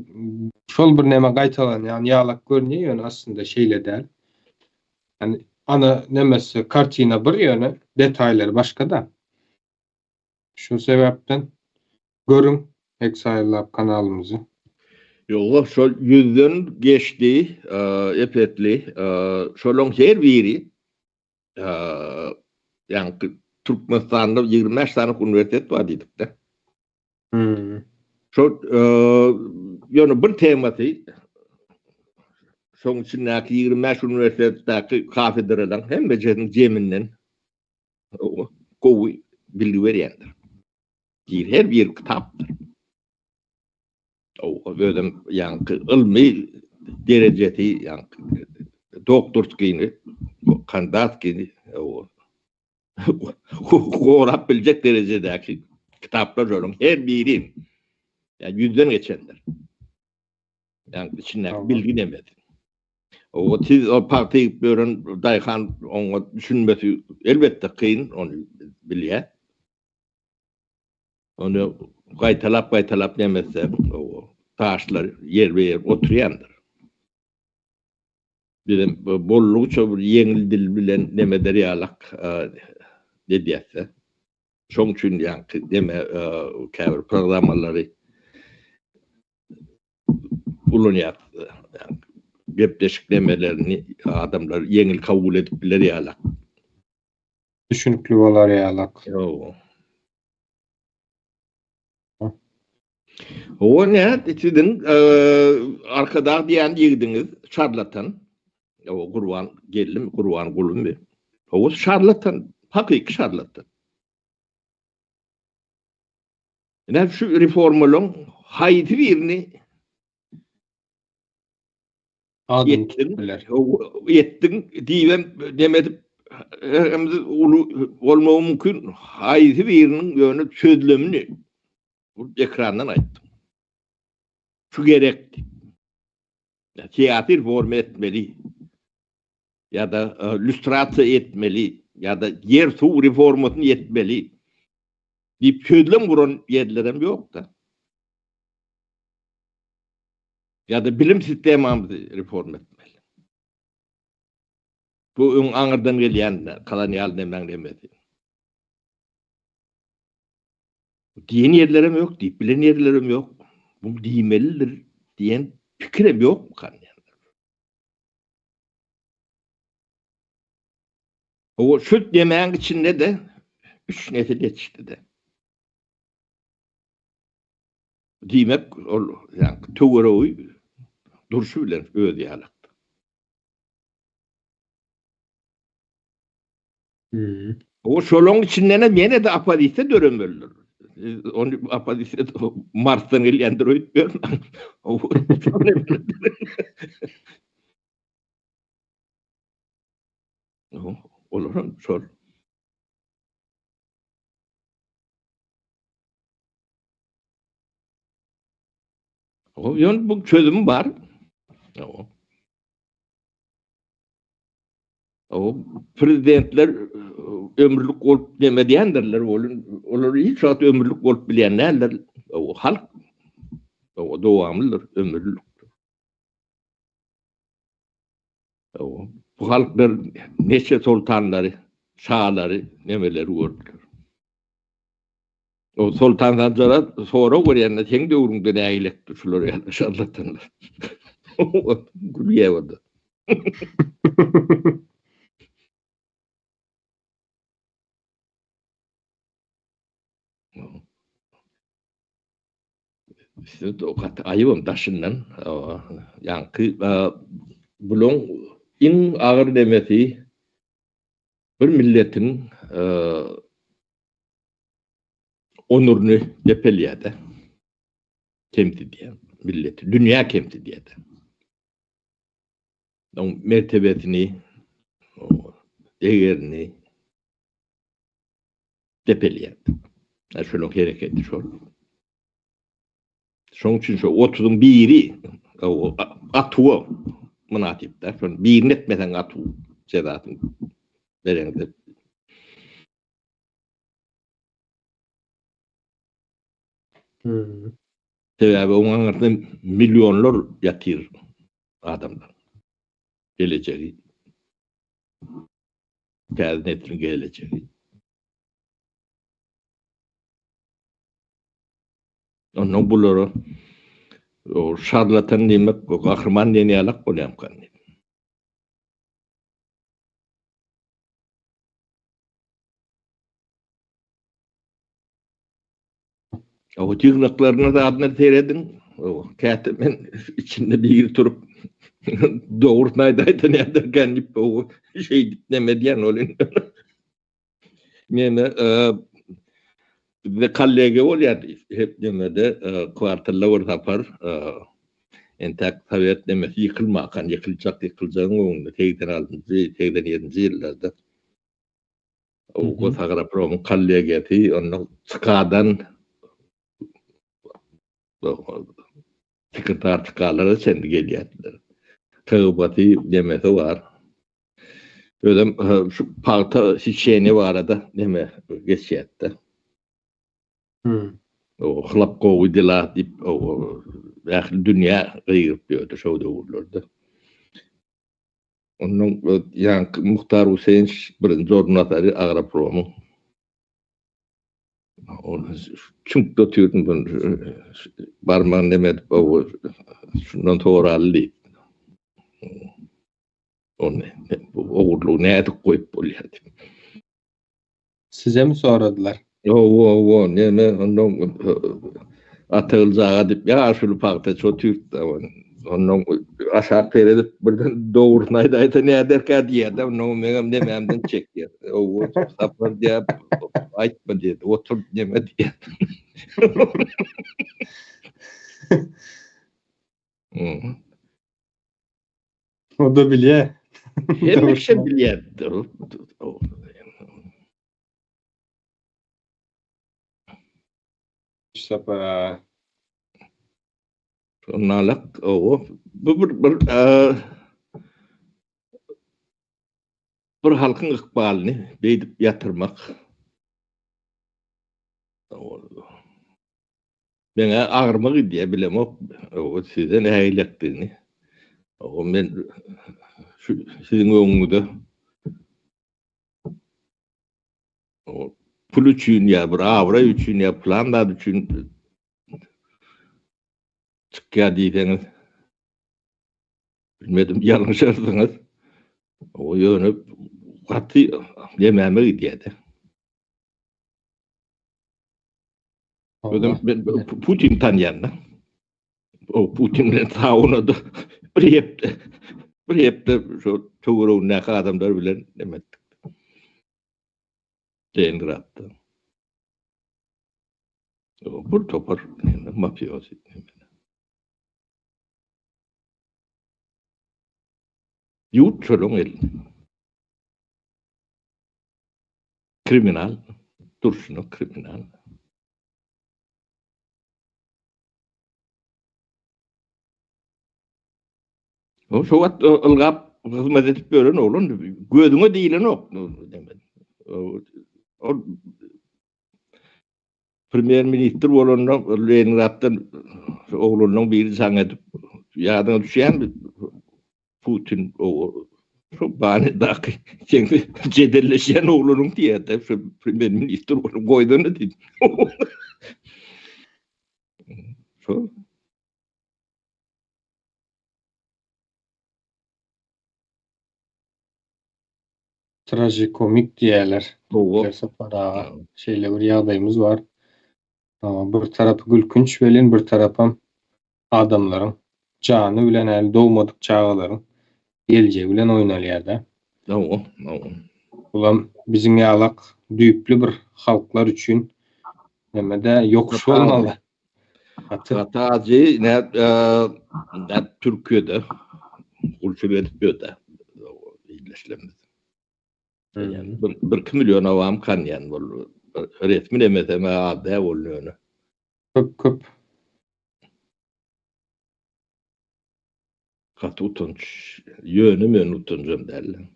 şol bir neme gaýtalanýan ýalak görünýär ýöne aslynda şeýle däl. Ýani ana nemesi kartina bir ýöne detaýlary başgada. Şu sebäpden görüň Exile Lab kanalymyzy. Ýoga şol ýüzden geçdi epetli şolaň her biri ýaňky Türkmenistanda 25 sany uniwersitet bar diýdikde. Şol ýöne bir temasy şoň içindäki 25 uniwersitetdäki kafedralaryň hemmesiniň jeminden gowy bilgi berýändir. Diýir, her bir kitapdyr. O özem ýaňky ylmy derejesi ýaňky doktorskini, kandidatskini o gorap biljek derejedäki kitaplar şolaryň her biri ýa ýüzden geçendir. Ýaňky içindäki bilgi nemesi. O siz o pagta egip ýören daýhan oňa düşünmesi elbetde kyn, ony bilýär. Ony gaýtalap-gaýtalap neme etse, o daşlar ýerbe-ýer oturýandyr. Bizem boldugyça bir ýeňil dil bilen neme eder ýalak edýäs-de. Şoň üçin ýaňky neme käbir programmalary ulanýas. Gepleşik nemelerini adamlar ýeňil kabul edip biler ýalak. Düşünikli bolar ýalak. Ýo. O ne? Siziň Arkadag diýen ýigidiňiz şarlatan. O Gurban Geldimi, Gurban Gulumy? O şarlatan, hakyky şarlatan. Ine şu reformalaryň haýsy birini Adyny tutup biler. Ýetdiň diýibem demedip hemimiz uly bolmagy mümkin. Haýsy biriniň ýöne sözlemini bu ekrandan aýtdym. Şu gerek diýip. Syýasy reforma etmeli ýa-da lýustrasiýa etmeli ýa-da ýer-suw reformasyny etmeli diýip sözlem guran ýerlerem ýok-da. Ýa-da bilim sistemamyzy reforma etmeli. Bu öň aňyrdan gelýän kolonial nemäň nemesi. Diýen ýerlerem ýok, diýip bilen ýerlerem ýok. Bu diýmelidir diýen pikirem ýokmukan diýen. O şu demäň içinde-de üç nesil ýetişdi-de. Diýmek, ol ýaňky töweregi durşy bilen özi ýalakdy. O şolaň içindenem ýene-de oppozisiýa döremelidir. Ony oppozisiýa Marsdan gelýändir öýtmerin. Olaram şol. O ýöne bu çözüm bar. O. O prezidentler ömürlik bolup neme diýendirler, olar hiç wagt ömürlik bolup bilýän däldir. O halk o dowamlydyr, ömürlik. O bu halklar neçe soltanlary, şalary, nemeleri gördüler. O Soltan Sanjara sorag berýände seň döwrüňde nägilekdi şular ýaly şarlatanlar. Gülýär o-da. Siz o gaty aýybam daşyndan. Ýaňky bulaň iň agyr nemesi bir milletiň onuryny depelýär-de. Kemsidýär milleti, dünýä kemsidýär-de. Oň mertebesini, degerini depelýär. Şolaryň hereketi şol. Şoň üçin şo otuzyň biri atuwa mynasyp-da. Şony birini etmeseň atuw jezasyny bereňde. Sebäbi oň aňyrsynda millionlar ýatyr adamlar. Gelejegi. Täze nesliň gelejegi. Ondan bulara o şarlatan diýmek, gahryman diýen ýalak bolýamykan diýdim. O ýygnaklaryna zadyna serediň. O käte men içinde biri turup dogrusyny aýdaýsa näderkän diýip o şeýdip neme diýen ol indi. Meni e, Bizde kollegiýa bolýardy hep nemede kwartalda bir sapar entäk sowet nemesi ýykylmakan ýykyljak ýykyljagyň öňünde 86-njy 87-nji ýyllarda Gosagropromyň kollegiýasy onda çykadan sekretar çykalara çenli gelýärdiler. KGB-sy nemesi bar. Özem şu pagta siçeni barada neme geçýärdi. Hmm. O hlap gowy dela diýip, o ähli dünýä gygyryp ýördi şo döwürlerde. Ondan ýaňky Muhtar Huseýnow birinji orunbasary Agropromyň. Ol çüňkde otyrdy, barmagyny neme edip, şundan soraly diýip. Ony bu ogurlygy nädip goýup bolýar diýip. Sizemi soradylar? Hawa, hawa, neme ondan Atagylyç aga diýip ýaşuly pagtaçy otyrdy. Ondan aşak seredip birden dogrusyny aýdaýsa näderkä diýýär-de, ondan meňem nemämden çekýär. Hawa, Sapar diýýär, aýtma diýýär, otur neme diýýär. O da bilýär. Hemme kişi bilýär. Sapar. Nalak o. Bu bir bir bir halkyň ykbalyny beýdip ýatyrmak. Meňä agyrma gidýär, bilemok, o size nähilekdigini. O men şu siziň öňüňizde o pul üçin ýa bir abraý üçin ýa plan zat üçin çykýar diýseňiz, bilmedim, ýalňyşarsyňyz. O ýöne gaty demäme gidýär-de. Özüm ben Putin tanýan da. O Putin bilen saunada bir hepde bir hepde şu töweregindäki adamlar bilen neme etdik. Leningradda. O bir topar neme mafiozi neme. Ýurt şolaň elinde. Kriminal, durşuna kriminal. O şu wagt ylgap hyzmat edip ýören oglan gözüňe diýilenok. Ol premýer ministr bolanda Leningraddan oglanyň biri jaň edip ýadyňa düşýärmi Putin o şu banydaky seň jedelleşýän oglanyň diýýär-de şu premýer ministr bolup goýdany diýip. Şo. Trajikomik diýýärler. Hawa. Sapar aga. Şeýle bir ýagdaýymyz bar. Bir tarapy gülkünç welin bir tarapam adamlaryň jany bilen häli dogmadyk çagalaryň geljegi bilen oýnalýar-da. Hawa, hawa. Bulam biziň ýalak düýpli bir halklar üçin neme-dä ýokuş bolmaly. Gaty. Gaty ajy, nä, nä Türkiýede gulçulyk edip ýör-dä ildeşlerimiz. Bir, birki million awam kanýan bol. Resmi demesem az däl boldy ýöne. Köp köp. Gaty utanç. Ýöne men utanjam däl.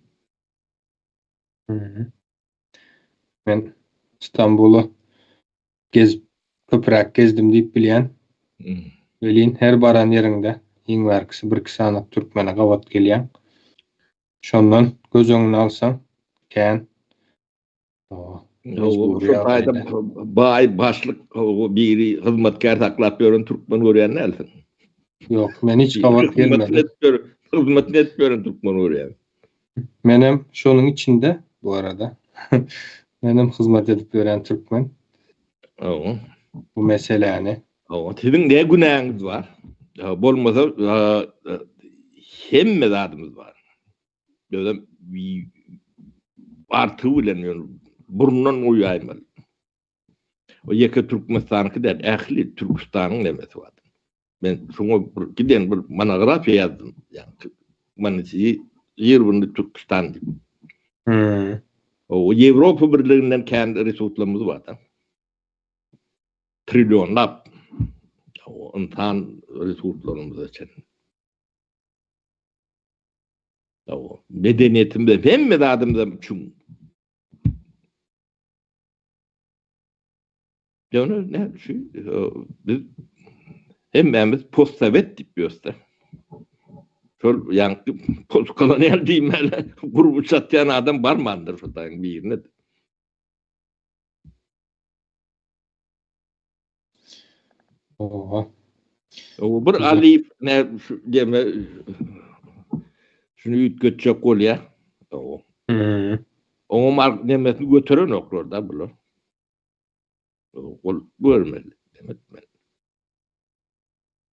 Men Stambula gezip köpräk gezdim diýip bilýän. Welin her baran ýeriňde iň bärkisi birki sany türkmene gabat gelýäň. Şondan göz öňüne alsaň kän. Mejbury ýagdaýda. Baý başlyk biri hyzmatkär saklap ýören türkmen görýän dälsiň. Ýok, men hiç gabat gelmedim. Hyzmatyny edip ýören türkmen görýän. Menem şonuň içinde bu arada. Menem hyzmat edip ýören türkmen. Hawa. Bu meseläni. Hawa, siziň ne günäňiz bar? Bolmasa hemme zadymyz bar. Özem artygy bilen ýöne burnundan guýaýmaly. O ýeke Türkmenistanyňky däl, ähli Türküstanyň nemesi bar. Men şoňa bir giden bir monografiýa ýazdym. Ýagny manysy ýerbirini Türküstan diýip. Hmm. O Ýewropa Birliginden kän resurslarymyz bar da. Trillionlap o ynsan resurslarymyza çenli. O medeniýetimiz hemme zadymyz çuň. Ýöne ne şu biz hemmämiz postsowet diýip ýörüs-de. Şol ýaňky postkolonial diýmäli gurby çatýan adam barmandyr şo taýyň birine. Oha. O bir Aliýew ne şu deme şuny üýtgetjek bolýar. O. Hmm. Oňa mark nemesini göterenoklar da bular. Ol görmeli, demetmeli.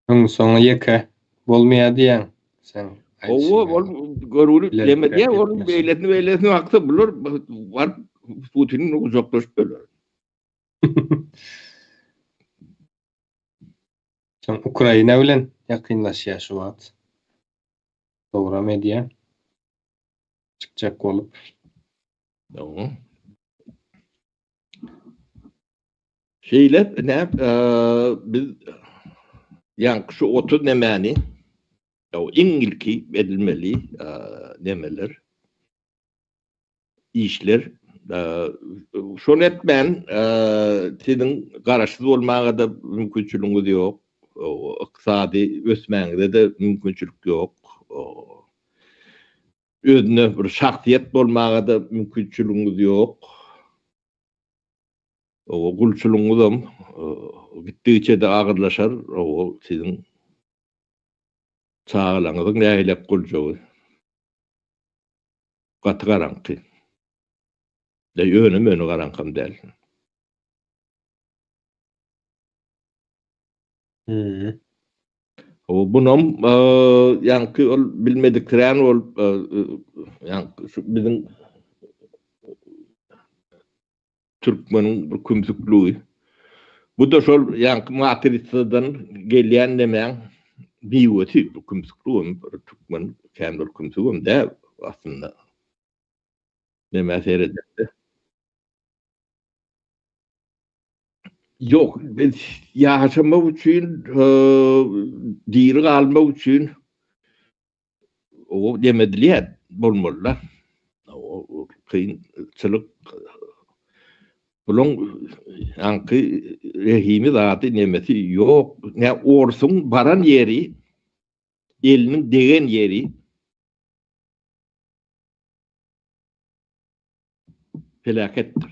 Öň soňy ýeke bolmaýar diýýäň sen. Owa, ol görgüli deme diýýär, onuň beýlesini beýlesini baksa bular baryp Putiniň gujaklaşyp öler. Soň Ukraina bilen ýakynlaşýar şu wagt. Dowram edýär. Çykjak bolup. Owa. Şeýle ne biz ýaňky şu 30 nemäni iň ilki edilmeli nemeler işler şony etmän siziň garaşsyz bolmaga-da mümkinçiligiňiz ýok, ykdysady ösmäňize-de mümkinçilik ýok. Özüne bir şahsyýet bolmaga-da mümkinçiligiňiz ýok. Owa, gulçulygyňyzam gitdigiçe-de agyrlaşar. Owa, siziň çagalaryňyzyň nähilek boljagy gaty garaňky. Ýöne-möne garaňkam däl. O bunam ýaňky ol bilmediksirän bolup ýaňky şu biziň türkmeniň bir kümsükligi. Bu-da şol ýaňky matrisadan gelýän nemäň miwesi bu kümsükligem bir türkmen kän bir kümsügem däl aslynda. Nämä seredende. Ýok, biz ýaşamak üçin, diri galmak üçin o dem edilýär bolmaly-da. O kynçylyk bulaň ýaňky rehimi zady nemesi ýok. Nä orsuň baran ýeri, eliniň degen ýeri peläketdir.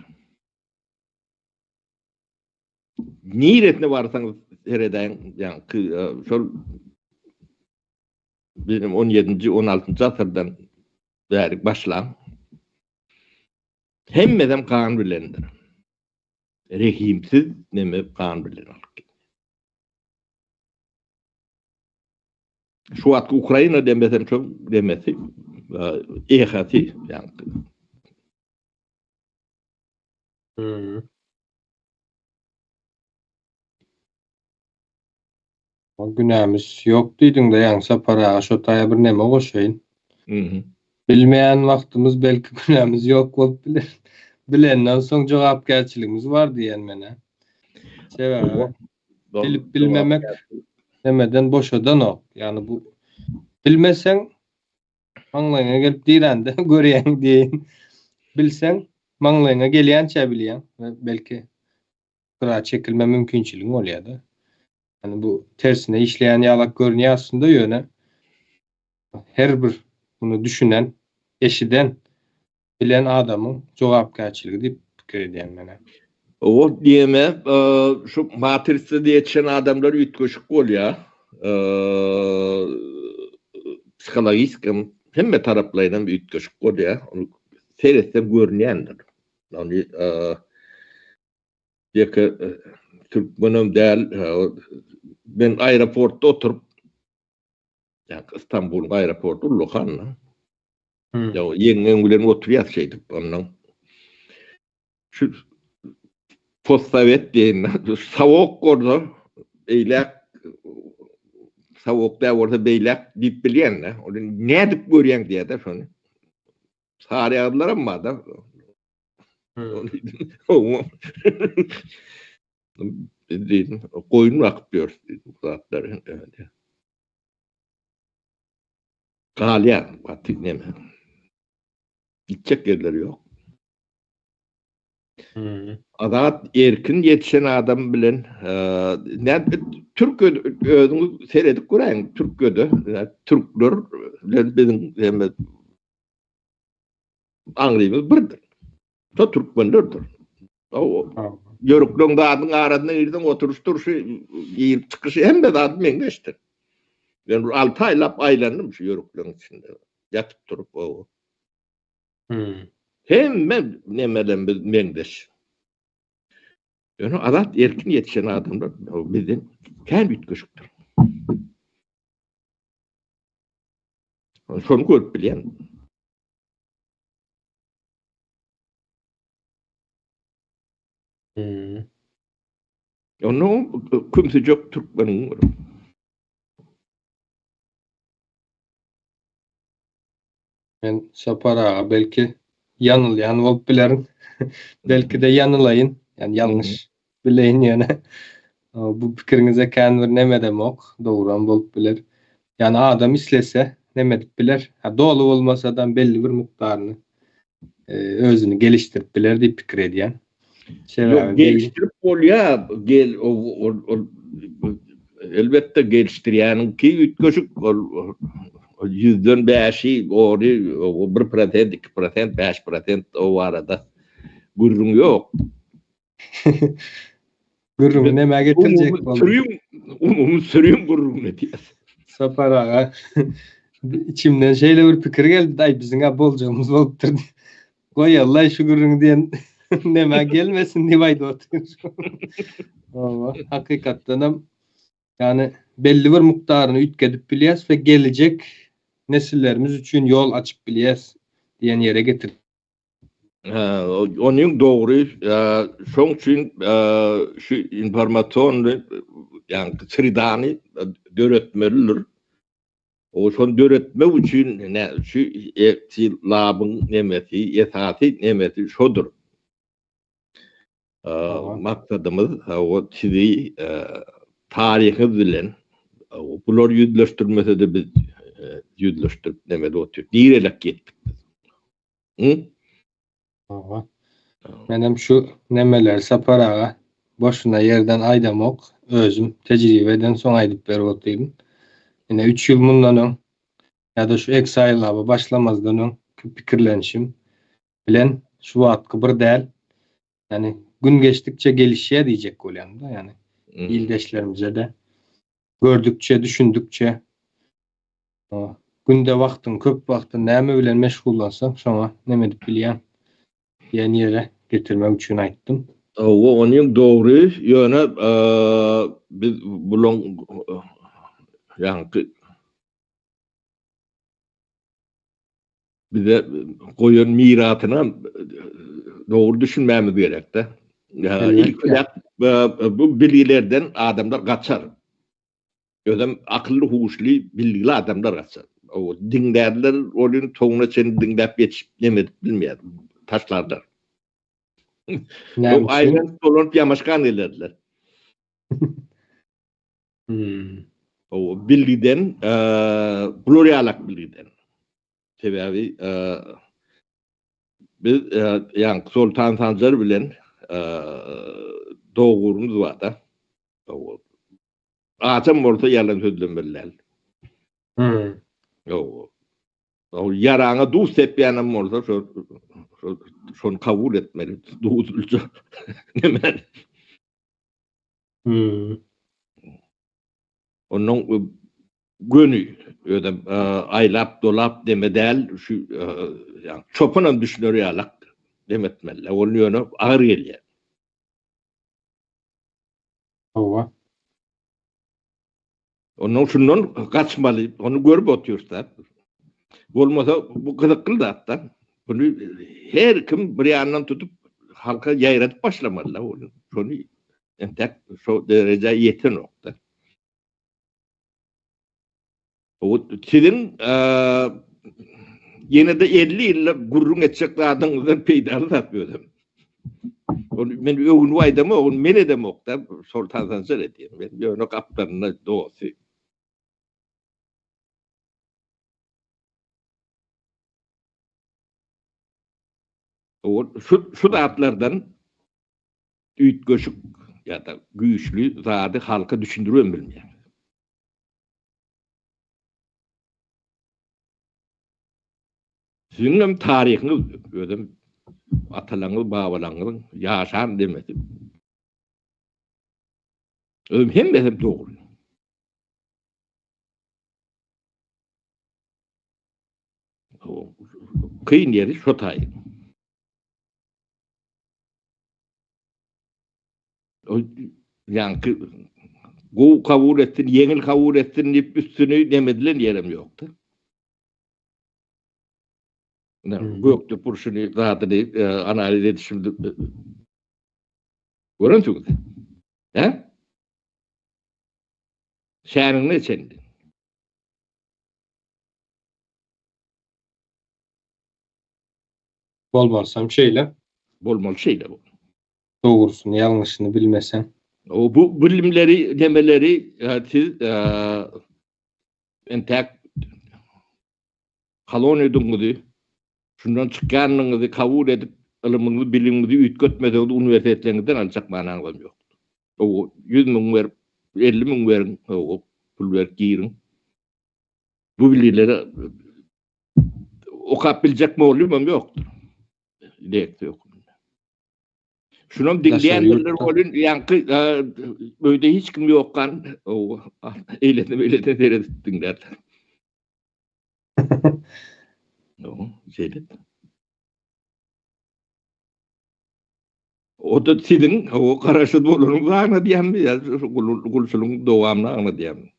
Niresine barsaňyz seredäýiň, ýaňky şol benim 17-nji, 16-njy asyrdan bäri başlan. Hemmesem gan bilendir. Rehimsiz neme gan bilen alyp gitdi. Şu wagtky Ukraina demesem şol demesi, ehasy ýaňky. Hmm. O günämiz ýok diýdiň-de ýaňy Sapar aga şo taýa bir neme goşaýyn. Mhm. Bilmeýän wagtymyz belki günämiz ýok bolup biler. Bilenden soň jogapkärçiligimiz bar diýen men-ä. Sebäbi bilip bilmemek nemeden boşadanok. Ýagny bu bilmeseň Maňlaýyňa gelip dirände görýäň diýeýin. Bilseň, maňlaýyňa gelýänçä bilýäň we belki gyra çekilme mümkinçiligiň bolýar-da. Ýani bu tersine işleýän ýalak görünýär aslynda ýöne her bir muny düşünen, eşiden, bilen adamyň jogapkärçiligi diýip pikir edýän men-ä. Ol diýeme şu matrisada ýetişen adamlar üýtgeşik bolýar. Psihologik hem hemme taraplaýyn hem üýtgeşik bolýar. Ony seretseň görünýändir. Ony ýeke türkmenem däl. Men aeroportda oturyp, Istanbulyň aeroporty ullakan. Ýa ýeňňeň bilen oturýas şeýdip ondan. Şu Postsowet diýen sowok bolsa beýläk sowok däl bolsa beýläk diýip bilýän-de. Ony nädip görýäň diýýär-de şony. Sary ýagdylaram bar-da. Diýdim, goýun bakyp ýörüs diýdim bu zatlary. Galýar gaty neme. Gitjek ýerleri ýok. Azat erkin ýetişen adam bilen näme türk özüňiz seredip göräýiň Türkiýede türkler bilen biziň hemme aňrymyz birdir. Şo türkmenlerdir. Ýörükleň zadyň arasyna girseň oturyş durşy, girip çykyşy hemme zady meňzeşdir. Men bir 6 aýlap aýlandym şu ýörükleň içinde. Ýatyp durup o. Hemme nemelerimiz meňzeş. Ýöne azat erkin ýetişen adamlar bizden kän üýtgeşikdir. Şony görüp bilýän. Onda kümsüjek türkmeniň bir. Men Sapar aga belki ýanylýan bolup bilerin. Belki-de ýanylaýyn. Ýani ýalňyş bileýin ýöne. Bu pikiriňize kän bir nemedemok. Dogram bolup biler. Ýani adam islese neme edip biler. Ha doly bolmasadam belli bir mukdaryny özüni gelişdirip biler diýip pikir edýän. Ýok, gelişdirip bolýar. Gel ol elbetde gelişdirýäniňki üýtgeşik ol ýüzden bäşi ony bir prosent, iki prosent, 5% o barada gürrüň ýok. Gürrüňi nämä getirjek boldy? Sürüň, umumy sürüň gürrüňini diýýäs. Sapar aga, içimden şeýle bir pikir geldi, aý biziň-ä boljagymyz bolupdyr. Goýallaý şu gürrüňi diýen nämä gelmesin diýip aýdyp otyryn. Hawa, hakykatdanam ýani belli bir mukdaryny üýtgedip bilýäs we gelejek nesillerimiz üçin ýol açyp bilýäs diýen ýere getirip. Onuň dogry, şoň üçin şu informasionny, ýagny sredany döretmelidir. O şony döretmek üçin ne şu labyň nemesi, esasy nemesi şodur. Maksadymyz o sizi taryhyňyz bilen bular ýüzleşdirmese-de biz ýüzleşdirip nemede otyr. Nirelek ýetdik biz. Hı? Hawa. Menem şu nemeleri Sapar aga boşuna ýerden aýdamok. Özüm tejribe eden soň aýdyp berip otyryn. Ine 3 ýyl mundan öň ýa-da şu Exile-a başlamazdan öň pikirlenişim bilen şu wagtky bir däl. Ýani gün geçdikçe gelişýär diýjek bolýan-da, ýani ildeşlerimize-de gördükçe, düşündikçe Günde wagtyň köp wagty näme bilen meşgullansaň şoňa neme edip bilýäň diýen ýere getirmek üçin aýtdym. Hawa onyň dogry ýöne biz bulaň ýaňky bize goýan mirasyna dogry düşünmämiz gerekde. Ilki bu bilgilerden adamlar gaçar. Özem akylly huşly bilgili adamlar gaçar. O diňlärler olyň soňuna çenli diňläp ýetişip neme edip bilmeýär. Taşlarlar. Näme üçin? Aýlanyp dolanyp ýamaşgan gelerler. Hmm. O bilgiden, bular ýalak bilgiden. Sebäbi biz ýaňky Soltan Sanjar bilen dogurymyz bar-da. Ajam bolsa ýalan sözlemeli däl. Hmm. Ýok. O ýaraňa duz sepýänem bolsa şo şo şony kabul etmeli. Duzlyja. Näme? Hmm. Ondan göni özem aýlap dolap deme däl şu ýa çopanam düşüner ýalak dem etmeli. Ol ýöne agyr gelýär. Hawa. Ondan şundan gaçmaly, ony görüp otyrys-da. Bolmasa bu gyzykly zat-da. Bunu her kim bir ýandan tutup. halka ýaýradyp başlamaly-da ony. Şony entek şo derejä ýetenok-da. O siziň ýene-de 50 ýylda gürrüň etjek zadyňyzdan peýdaly zat özem. Ony men öwünip aýdamok, ony men edemok-da, Soltan Sanjar edýär. Men ýöne gapdalynda dosty. O şu şu zatlardan üýtgeşik ýa-da güýçli zady halka düşündiribem bilmeýär. Siziňem taryhyňyz özem atalaňyz babalaňyzyň ýaşan demesi. Özem hemmesem dogry. Kyn ýeri şo taýy. O ýaňky gowy kabul etsin, ýeňil kabul etsin diýip üstüni nemedilen ýerem ýokdy. Gökde purşuny zadyny e, analiz edişim görensiňiz. He? Şäniňine çenli. Bolmalysam şeýle. Bolmaly şeýle bu. Dogrusyny, ýalňyşyny bilmeseň. O bu bilimleri, nemeleri e, siz e, entäk koloniýadyňyzy, şundan çykýanyňyzy kabul edip, ylymyňyzy, bilimiňizi üýtgetmeseňiz uniwersitetleriňizden aljak manaňyzam ýok. O 100 müň berip, 50 müň beriň, o pul berip giriň. Bu bilgileri okap biljek mugallymam ýokdur. Leksiýa hökmünde. Şunam diňleýändirler welin, ýaňky öýde hiç kim ýokkan, eýlesine beýlesine seredip diňlärler. Şeýle. O-da siziň o garaşsyz bolanyňyzy aňladýarmy ýa gulçulygyň dowamyny aňladýarmy?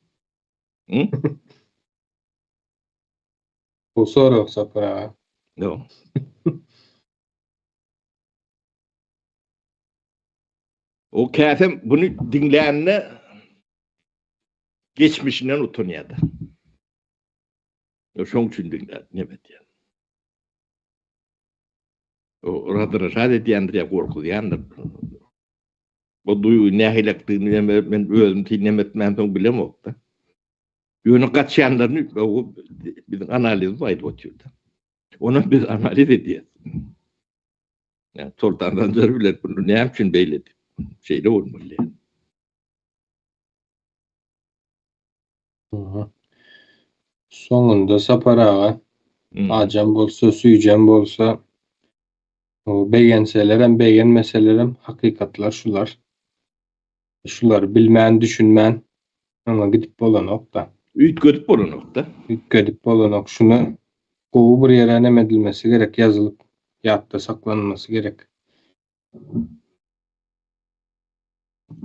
Bu sorag Sapar aga. Ýok. O käsem bunu diňlände geçmişinden utanýar-da. Şoň üçin diňlär, neme edýär. O radražat edýändir ýa gorkuzýandyr. O duýgy nähilekdigini neme men özüm neme etmänsoň bilemok-da. Ýöne gaçýanlaryny biziň analizimiz aýdyp otyr-da. Onam biz analiz edýäs. Ýa Soltan Sanjar biler bunu näme üçin beýle diýip. Şeýle bolmaly diýen. Soňunda Sapar aga, ajam bolsa, süýjem bolsa, begenselerem, begenmeselerem hakykatlar şular. Şulary bilmän, düşünmän öňe gidip bolanok-da. Üýtgedip bolanok-da. Üýtgedip bolanok. Şuny gowy bir ýere neme edilmesi gerek, ýazylyp, ýatda saklanylmasy gerek.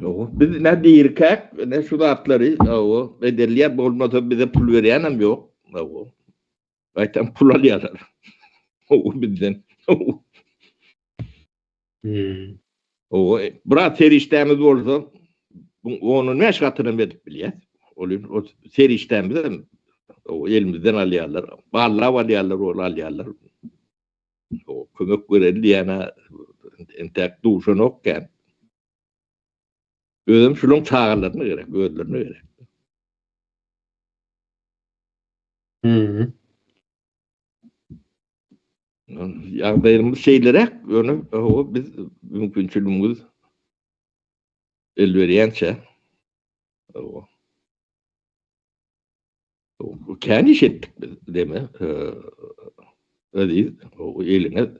Ýok, biz ne dirikäk, ne şu zatlary, hawa, edilýär, bolmasa bize pul berýänem ýok, hawa. Gaýtam pul alýarlar. Hawa, bizden. Hmm. Hawa, biraz serişdämiz bolsa, bu ondan bäş gatynam edip bilýäs. Ol o serişdämiz hem hawa, elimizden alýarlar. Ballap alýarlar, ol alýarlar. O kömek bereli diýene entäk duşanok kän. Özem şulaň çagalaryna gerek, özlerine gerek. Hmm. Ýagdaýymyz şeýleräk, ýöne o biz mümkinçiligimiz el berýänçä o kän iş etdik biz deme. Aziz, o eliňe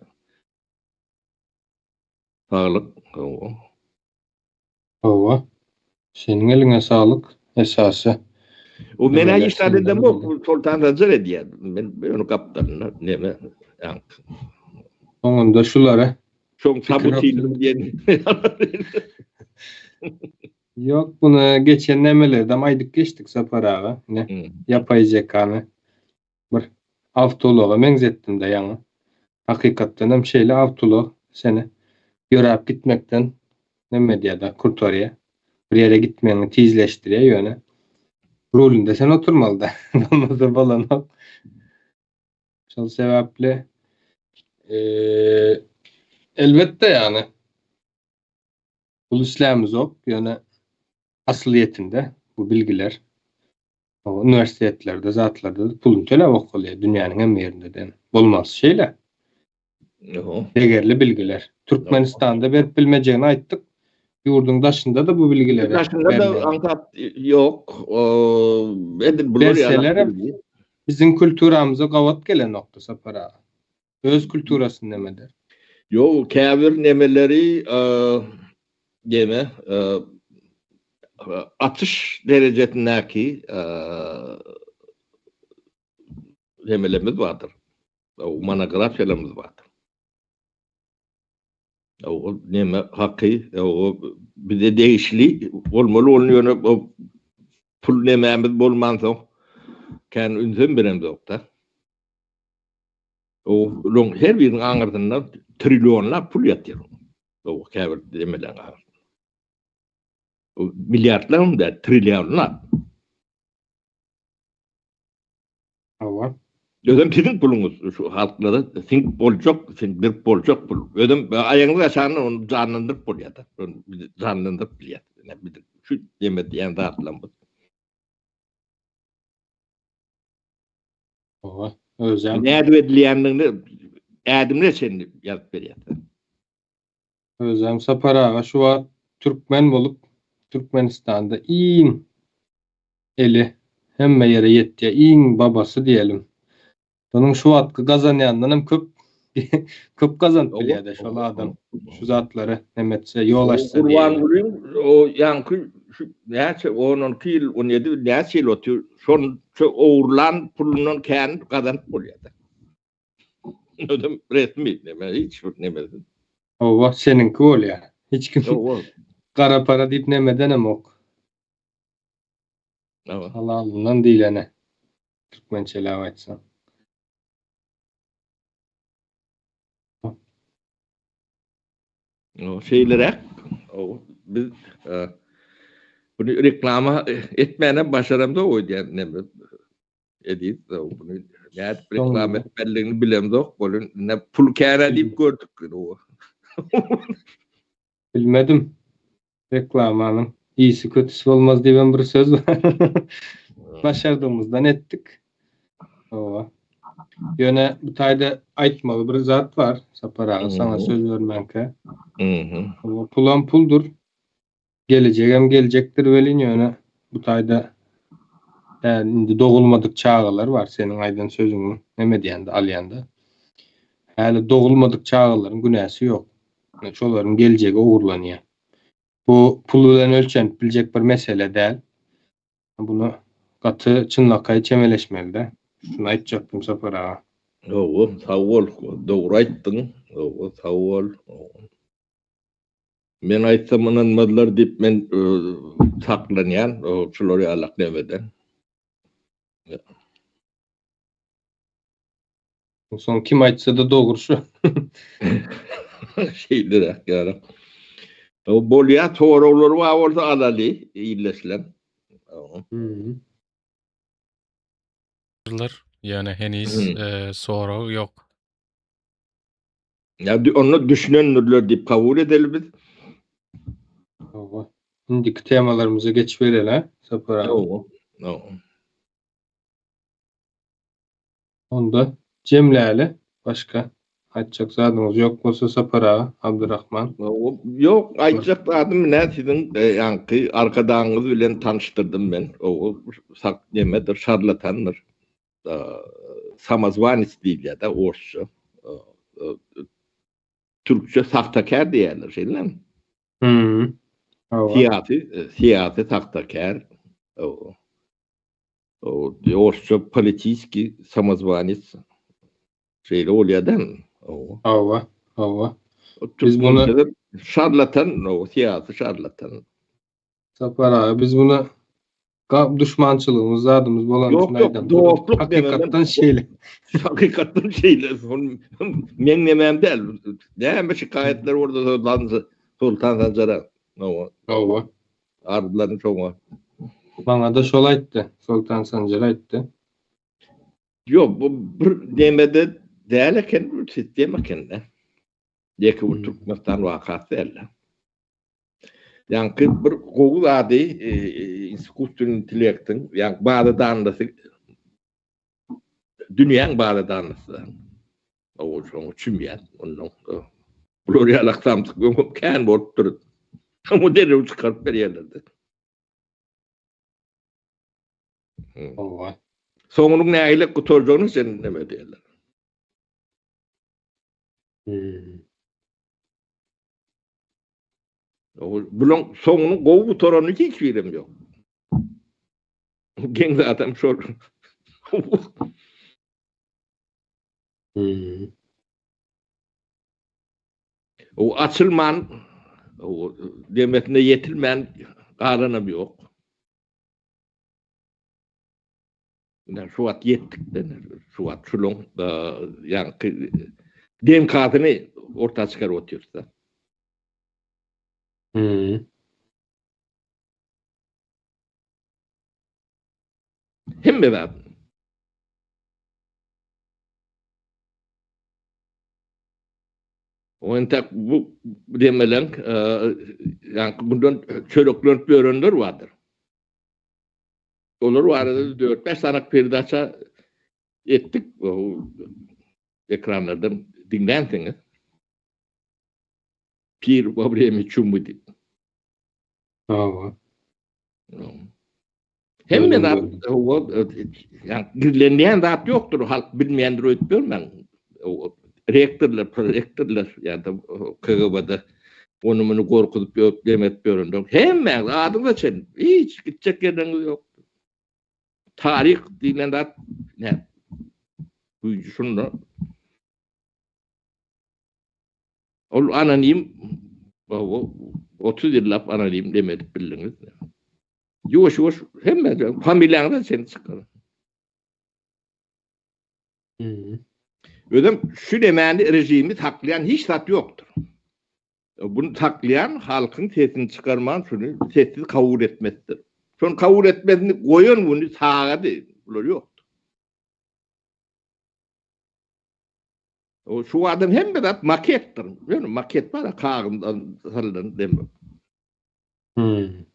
saglyk. Hawa. Seniň eliňe saglyk, esasy. O men-ä hiç zat edemok, Soltan Sanjar edýär. Men ýöne gapdalynda neme, ýaňky. Soňunda şulara Şoň sabutilin diýen. Ýok, muny geçen nemelerdem aýdyp geçdik Sapar aga. Ine, ýapaý zekany bir awtoulaga meňzetdim-de ýaňy. Hakykatdan hem şeýle awtoulag seni. Ýöräp gitmekden neme edýär-de, kurtarýar. Bir ýere gitmegiňi tizleşdirýär ýöne rulunda sen oturmaly-da. Bolmasa bolanok. Şol sebäpli elbetde ýagny pul islämizok, ýöne aslyýetinde bu bilgiler uniwersitetlerde, zatlarda puluny töläp okalýar dünýäniň hemme ýerinde-de. Bolmalysy şeýle. Degerli bilgiler. Türkmenistanda berip bilmejegini aýtdyk. Ýurduň daşynda-da bu bilgileri Daşynda da aňsat ýok. Edil bular ýaly. Biziň kulturamyza gabat gelenokdy Sapar aga. Öz kulturasyny neme eder? Ýok, käbir nemeleri neme açyş derejesindäki nemelerimiz bardyr. Monografiýalarymyz bardyr. Ol neme haky, o bize degişli bolmaly ol ýöne o pul nemämiz bolmansoň kän ünsem beremzok-da. O olaryň her biriniň aňyrsynda trillionlap pul ýatyr. O käbir nemeleriň aňyrsynda. O milliardlaram däl, trillionlap. Hawa. Özem siziň puluňyz şu halklara siňip boljak, siňdirip boljak pul. Özem aýagyňyz aşagynda ony janlandyryp bolýar-da. Ony janlandyryp bilýär. Ine biz şu neme diýen zatlarymyz. Hawa, özem. Nädip edilýändigini ädimine çenli ýazyp berýär. Özem Sapar aga şu wagt türkmen bolup Türkmenistanda iň Eli hemme ýere ýetýär, iň babasy diýelim. Şonuň şu wagtky gazanýandanam köp köp gazanyp bilýär-de şol adam şu zatlary neme etse, ýol açsa diýelim. Gurbangulyň o ýaňky şu näçe on-onki ýyl, on ýedi ýyl näçe ýyl otyr, şonça ogurlan pulundan kän gazanyp bolýar-da. Özem resmi neme hiç bir nemesi. Hawa, seniňki bolýar. Hiç kim gara para diýip nemedenemok. Halalyndan diýleni. Türkmençeläp aýtsaň. Şeýleräk biz bunu reklama etmänem başaramzok öýdýän neme Eziz bunu nädip reklama etmelidigini bilemzok bolun ne pul kärä diýip gördük. Bilmedim. Reklamanyň iyisi kötüsi bolmaz diýibem bir söz bar. Başardygymyzdan etdik. Hawa. Ýöne bu taýda aýtmaly bir zat bar, Sapar aga, saňa söz bermänkä. Hawa, pulam puldur. Gelejegem geljekdir welin ýöne bu taýda tä indi dogulmadyk çagalar bar seniň aýdan sözüňi neme diýende alýanda. Häli dogulmadyk çagalaryň günäsi ýok. Şolaryň geljegi ogurlanýar. Bu pul bilen ölçenip biljek bir mesele däl. Buna gaty çynlakaý çemeleşmeli-de. Şuny aýtjakdym Sapar aga. Hawa, sag bol, dogry aýtdyň. Hawa, sag bol. Men aýtsam ynanmazlar diýip men saklanýan şular ýalak nemeden. Soň kim aýtsa-da dogry şu. Şeýleräk ýaly. Bolýar, soraglary bar bolsa alaly illeşilen. Ýöne heniz sorag ýok. Ýa onda düşünendirler diýip kabul edeli biz. Hawa. Indiki temalarymyza geçibereli ha, Sapar aga. Hawa. Hawa. Onda jemläli. Başga aýtjak zadyňyz ýok bolsa Sapar aga, Abdurrahman. Ýok, aýtjak zadym ine siziň ýaňky arkadagyňyz bilen tanyşdyrdym men. O sak nemedir, şarlatandyr. Samozwanec diýilýär-de orsça. Türkçe sahtakär diýýärler, şeýlemi? Hmm. Syýasy, syýasy sahtakär. Orsça politiski samozwanec. Şeýle bolýar dämi? Hawa, hawa. Biz muny şarlatan, syýasy şarlatan. Sapar aga, biz muny. Duşmançylygymyz zadymyz bolany Ýok, üçin ýok, aýdamok. dostluk Hakykatdan dememem. şeýle. Hakykatdan şeýle. Meň nemem däl. Näme şikaýatlar bolsa Soltan Soltan Sanjara. Hawa. Hawa. Arzlaryny şoňa. Maňa-da şol aýtdy. Soltan Sanjar aýtdy. Ýok, bu bir nemede däl eken, bu sistema eken-de. Ýeke bir Türkmenistan wakasy däl-de. Ýaňky bir gowy zady iskusstweniý intellektiň, ýaňky baza danlasy dünýäň baza danlasy. O şoňa çümýär. Ondan bular ýalak samsyk öňem kän bolupdyr. Şoňa derrew çykaryp berýärler-de. Hawa. Soňunyň nähili gutarjagyny sen neme diýerler. Hmm. Bulaň soňuny gowy gutarany hiç birem ýok. Geň zadam şol. Hmm. O açylman, o demesine ýetilmän galanam ýok. Ine şu wagt ýetdik şu wagt şulaň ýaňky DNK-syny orta çykaryp otyrys-da. Hmm. Hemme zat. O entek bu demeleň ýaňky bundan çöreklenip ýörenler bardyr. Olar barada 4-5 sany perdaça etdik. Ekranlardan diňlänsiňiz. Pir во время чумы diýip. Hawa. Hemme zat ýa gizlenýän zat ýokdur, halk bilmeýändir öýdüp ýörmäň. Rektorlar, prorektorlar ýa-da KGB-de ony muny gorkuzyp ýörüp dem edip ýörenler. Hemmäňiz adyňyza çenli hiç gitjek ýerleriňiz ýok. Taryh diýlen zat nä? Güýji şunda. Ol anonim 30 ýyllap anonim dem edip bildiňiz. Ýuwaş ýuwaş hemme familiýaňyza çenli çykar. Özem şu demäni režimi saklaýan hiç zat ýokdur. Bunu saklaýan halkyň sesini çykarman şuny sessiz kabul etmesidir. Şony kabul etmesini goýan güni sagady bular ýokdur. O şu adam hemme zat maketdir. Ýöne maket bar, kagyzdan salylan demek. Hmm.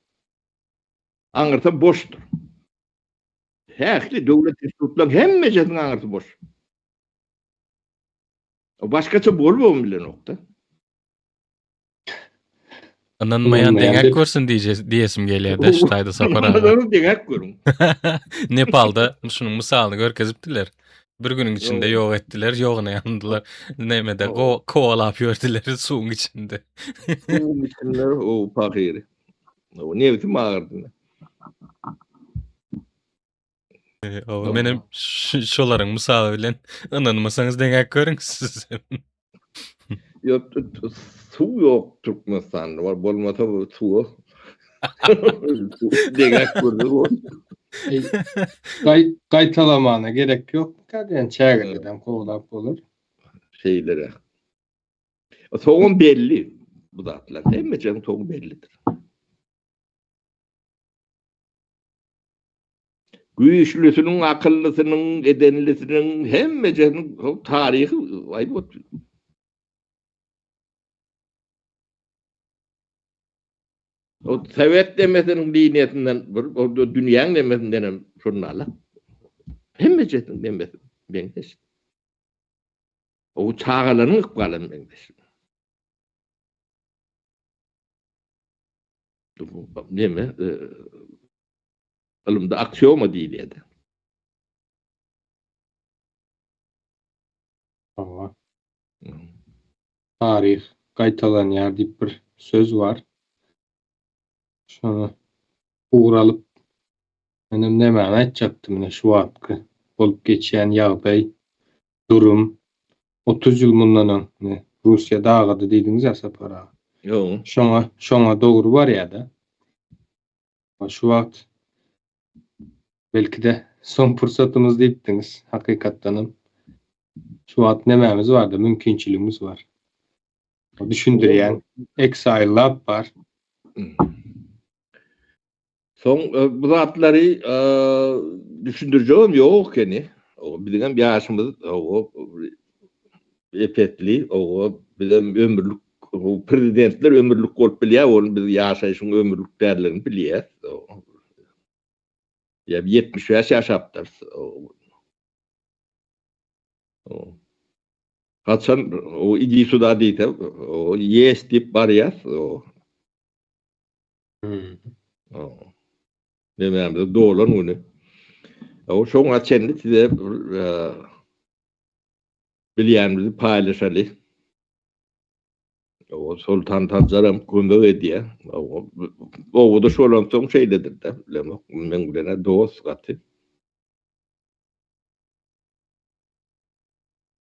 Aňyrsy boşdur. Ähli döwlet institutlaryň hemmejesiniň aňyrsy boş. Başgaça bolubam bilenokda. Ynanmaýan deňäk görsün diýesim gelýär-de şu taýda Sapar aga. Ynanmaýan deňäk görüň. Nepalda şunuň mysalyny görkezipdiler. Bir günüň içinde ýok etdiler, ýoguna ýandylar. Nemede kowalap ýördüler suwuň içinde. Suwuň içinde o pahyry. O nebsim agyrdy. O menem şolaryň mysaly bilen ynanmasaňyz deňäk görüň siz. Ýok, suw ýok Türkmenistanda. Bar bolmasa bu suwa. Deňäk gördi bu. Gaý gaýtalamana gerek ýok. Diýen çägelerden kowlap bolar. Şeýlere. Soňum belli bu zatlar. Hemmejeň soňy bellidir. Güýçlüsiniň, akyllysynyň, edenlisiniň hemmejesiniň taryhy aýdyp otyr. O sowet demesiniň liniýasyndan bir o dünýäň demesinden hem şonda ala. Hemmejesiniň demesi meňzeş. O çagalaryň ykbaly meňzeş. Neme? Ylymda aksioma diýilýär. Hawa. Taryh gaýtalanýar diýip bir söz bar. Şony ugur alyp menem nämäni aýtjakdym ine şu wagtky bolup geçýän ýagdaý, durum 30 ýyl mundan öň ine Russiýa dagady diýdiňiz-ä Sapar aga. Ýok. Şoňa şoňa dogry barýar-da. Şu wagt. Belki-de son pursatymyz diýipdiňiz, hakykatdanam. Şu wagt nämämiz bardy, mümkinçiligimiz bar. Düşündirýän Exile Lab bar. Soň e, bu zatlary e, düşündirjegem ýok ekeni. O biziň hem ýaşymyz o epetli, o bizem ömürlik o prezidentler ömürlik bolup bilýär, ony biz ýaşaýşyň ömürlik däldigini bilýäs. Ýa 75 ýaşapdyrys. O. Haçan o иди сюда diýse, o есть diýip barýas. O. Hmm. O. Nemämiz dolan güni. O şoňa çenli size e, bilýänimizi paýlaşaly. O Sultan Sanjaram kömek edýär. O Owuda şolan soň şeýledir de, bilemok. Men bilen dost gaty.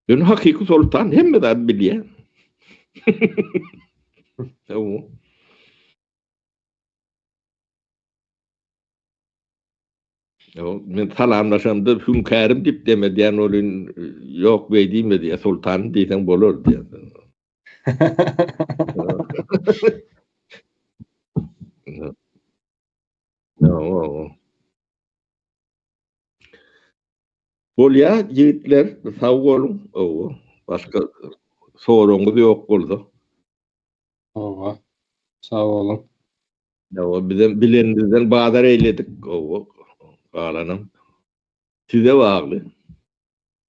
Ýöne hakyky sultan hemme zat bilýär. O. O, men salamlaşamda hüňkärim diýip demedýän bolun ýok beý diýme diýýär. Sultan diýseň bolar diýýär. Ýo. Bolýar ýigitler, sag boluň. Owa, başga soragyňyz ýok bolsa. Owa. Sag boluň. Owa, bizem bilenimizden bazar eýledik. Owa, galanam size bagly.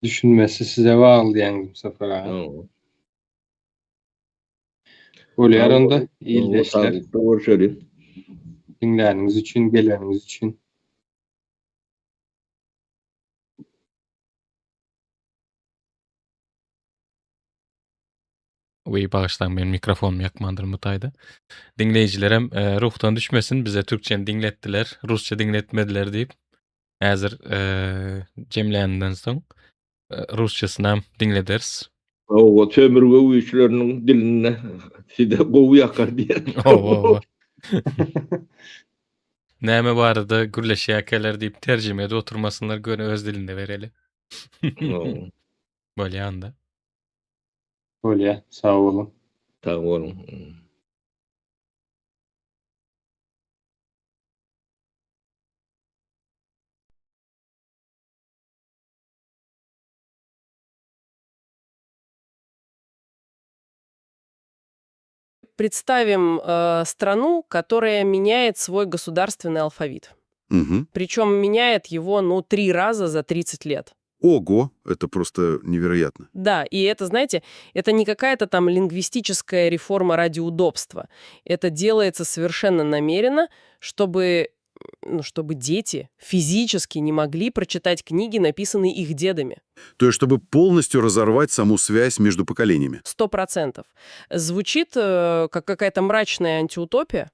Düşünmesi size bagly diýýäňiz bu sefer aga. Owa. Bolýar Sag onda boluň. Owa, ildeşler. saglykda görüşeliň. Diňläniňiz üçin, geleniňiz üçin. Weý bagyşlaň men mikrofonymy ýakmandyryn bu taýda. Diňleýjilerem e, ruhdan düşmesin bize türkçeni diňletdiler, rusça diňletmediler diýip. Häzir e, jemläninden soň e, rusçasynam diňlederis. Owa, sömürge güýçleriniň dilinde size gowy ýakar diýen. Owa, owa. Näme barada gürleşýärkäler diýip terjime edip oturmasynlar, göni öz dilinde bereli. Owa. Bolýar onda. Bolýar. Sag boluň. Sag boluň. Представим э, страну, которая меняет свой государственный алфавит. Угу. Причем меняет его, ну, три раза за 30 лет. Ого, это просто невероятно. Да, и это, знаете, это не какая-то там лингвистическая реформа ради удобства. Это делается совершенно намеренно, чтобы, ну, чтобы дети физически не могли прочитать книги, написанные их дедами. То есть, чтобы полностью разорвать саму связь между поколениями. 100%. Звучит э, как какая-то мрачная антиутопия,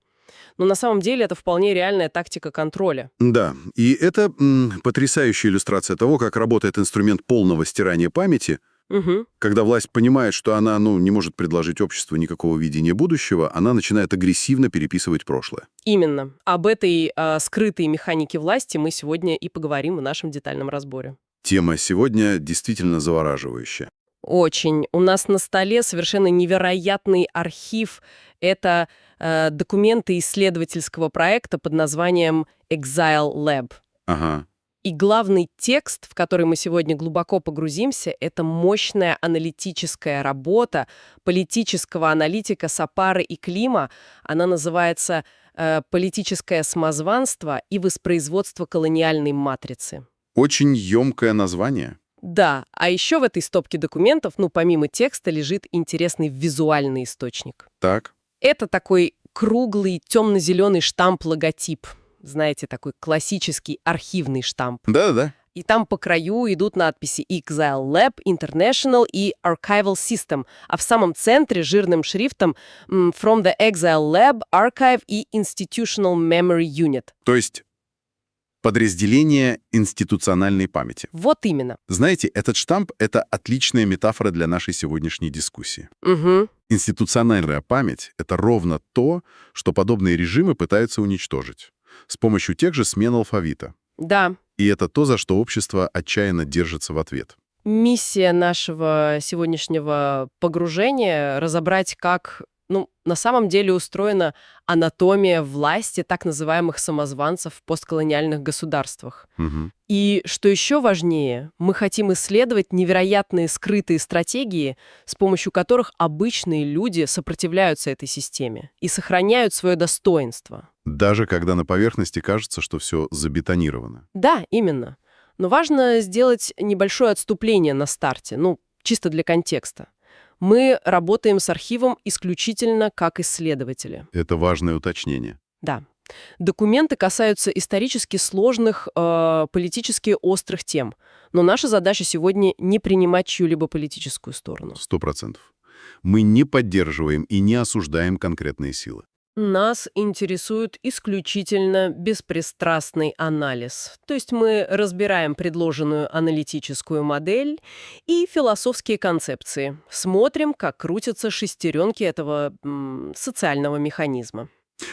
но на самом деле это вполне реальная тактика контроля. Да, и это м, потрясающая иллюстрация того, как работает инструмент полного стирания памяти, Мгм. Когда власть понимает, что она ну, не может предложить обществу никакого видения будущего, она начинает агрессивно переписывать прошлое. Именно. Об этой э, скрытой механике власти мы сегодня и поговорим в нашем детальном разборе. Тема сегодня действительно завораживающая. Очень. У нас на столе совершенно невероятный архив. Это э, документы исследовательского проекта под названием Exile Lab. Ага. И главный текст, в который мы сегодня глубоко погрузимся, это мощная аналитическая работа политического аналитика Сапары и Клима. Она называется э, «Политическое самозванство и воспроизводство колониальной матрицы». Очень емкое название. Да, а еще в этой стопке документов, ну, помимо текста, лежит интересный визуальный источник. Так. Это такой круглый темно-зеленый штамп-логотип. Знаете, такой классический архивный штамп. Да-да-да. И там по краю идут надписи Exile Lab, International и Archival System, а в самом центре жирным шрифтом м, From the Exile Lab, Archive и Institutional Memory Unit. То есть подразделение институциональной памяти. Вот именно. Знаете, этот штамп — это отличная метафора для нашей сегодняшней дискуссии. Угу. Институциональная память — это ровно то, что подобные режимы пытаются уничтожить с помощью тех же смен алфавита. Да. И это то, за что общество отчаянно держится в ответ. Миссия нашего сегодняшнего погружения — разобрать, как ну, на самом деле устроена анатомия власти так называемых самозванцев в постколониальных государствах. Мгм. И, что еще важнее, мы хотим исследовать невероятные скрытые стратегии, с помощью которых обычные люди сопротивляются этой системе и сохраняют свое достоинство. Даже когда на поверхности кажется, что все забетонировано. Да, именно. Но важно сделать небольшое отступление на старте, ну, чисто для контекста. Мы работаем с архивом исключительно как исследователи. Это важное уточнение. Да. Документы касаются исторически сложных, э, политически острых тем. Но наша задача сегодня не принимать чью-либо политическую сторону. 100%. Мы не поддерживаем и не осуждаем конкретные силы. Нас интересует исключительно беспристрастный анализ. То есть мы разбираем предложенную аналитическую модель и философские концепции. Смотрим, как крутятся шестеренки этого м, социального механизма.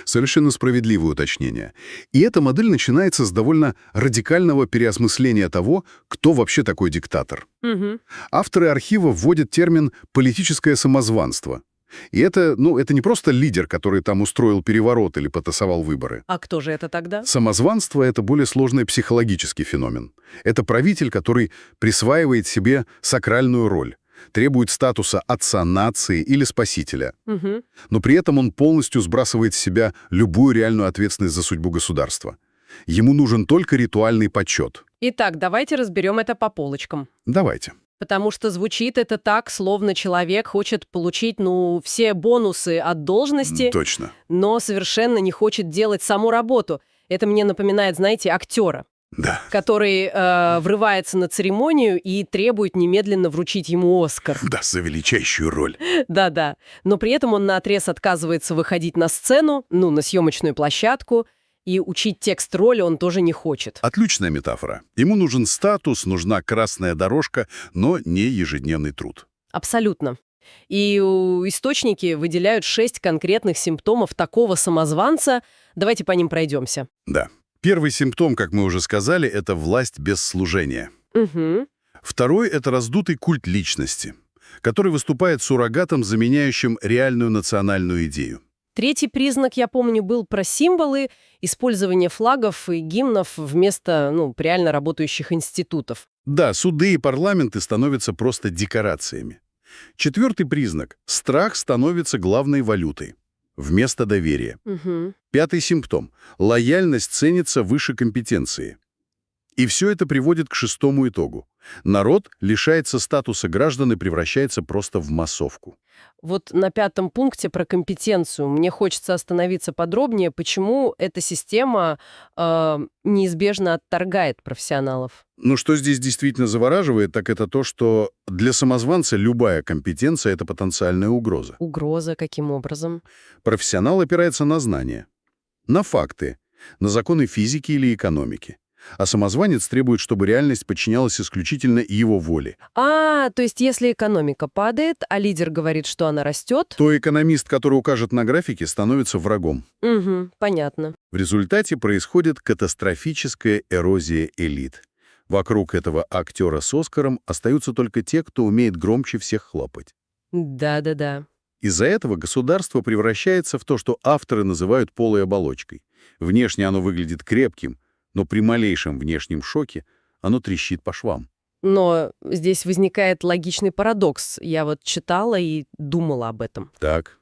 Совершенно справедливое уточнение. И эта модель начинается с довольно радикального переосмысления того, кто вообще такой диктатор. Угу. Авторы архива вводят термин «политическое самозванство». И это, ну, это не просто лидер, который там устроил переворот или потасовал выборы. А кто же это тогда? Самозванство – это более сложный психологический феномен. Это правитель, который присваивает себе сакральную роль, требует статуса отца нации или спасителя. Угу. Но при этом он полностью сбрасывает с себя любую реальную ответственность за судьбу государства. Ему нужен только ритуальный почет. Итак, давайте разберем это по полочкам. Давайте. Потому что звучит это так, словно человек хочет получить, ну, все бонусы от должности, Точно. но совершенно не хочет делать саму работу. Это мне напоминает, знаете, актера, Да. который э, врывается на церемонию и требует немедленно вручить ему Оскар. Да, за величайшую роль. Да-да. Но при этом он наотрез отказывается выходить на сцену, ну, на съемочную площадку, и учить текст роли он тоже не хочет. Отличная метафора. Ему нужен статус, нужна красная дорожка, но не ежедневный труд. Абсолютно. И у- источники выделяют шесть конкретных симптомов такого самозванца. Давайте по ним пройдемся. Да. Первый симптом, как мы уже сказали, это власть без служения. Угу. Второй – это раздутый культ личности, который выступает суррогатом, заменяющим реальную национальную идею. Третий признак, я помню, был про символы, использование флагов и гимнов вместо ну, реально работающих институтов. Да, суды и парламенты становятся просто декорациями. Четвертый признак – страх становится главной валютой вместо доверия. Угу. Пятый симптом – лояльность ценится выше компетенции. И все это приводит к шестому итогу. Народ лишается статуса граждан и превращается просто в массовку. Вот на пятом пункте про компетенцию мне хочется остановиться подробнее, почему эта система э, неизбежно отторгает профессионалов. Но что здесь действительно завораживает, так это то, что для самозванца любая компетенция – это потенциальная угроза. Угроза каким образом? Профессионал опирается на знания, на факты, на законы физики или экономики. А самозванец требует, чтобы реальность подчинялась исключительно его воле. А, то есть если экономика падает, а лидер говорит, что она растет? То экономист, который укажет на графике, становится врагом. Угу, понятно. В результате происходит катастрофическая эрозия элит. Вокруг этого актера с Оскаром остаются только те, кто умеет громче всех хлопать. Да-да-да. Из-за этого государство превращается в то, что авторы называют полой оболочкой. Внешне оно выглядит крепким, но при малейшем внешнем шоке оно трещит по швам. Но здесь возникает логичный парадокс. Я вот читала и думала об этом. Так.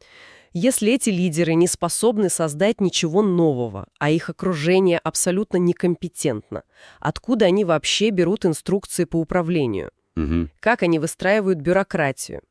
Если эти лидеры не способны создать ничего нового, а их окружение абсолютно некомпетентно, откуда они вообще берут инструкции по управлению? Угу. Как они выстраивают бюрократию?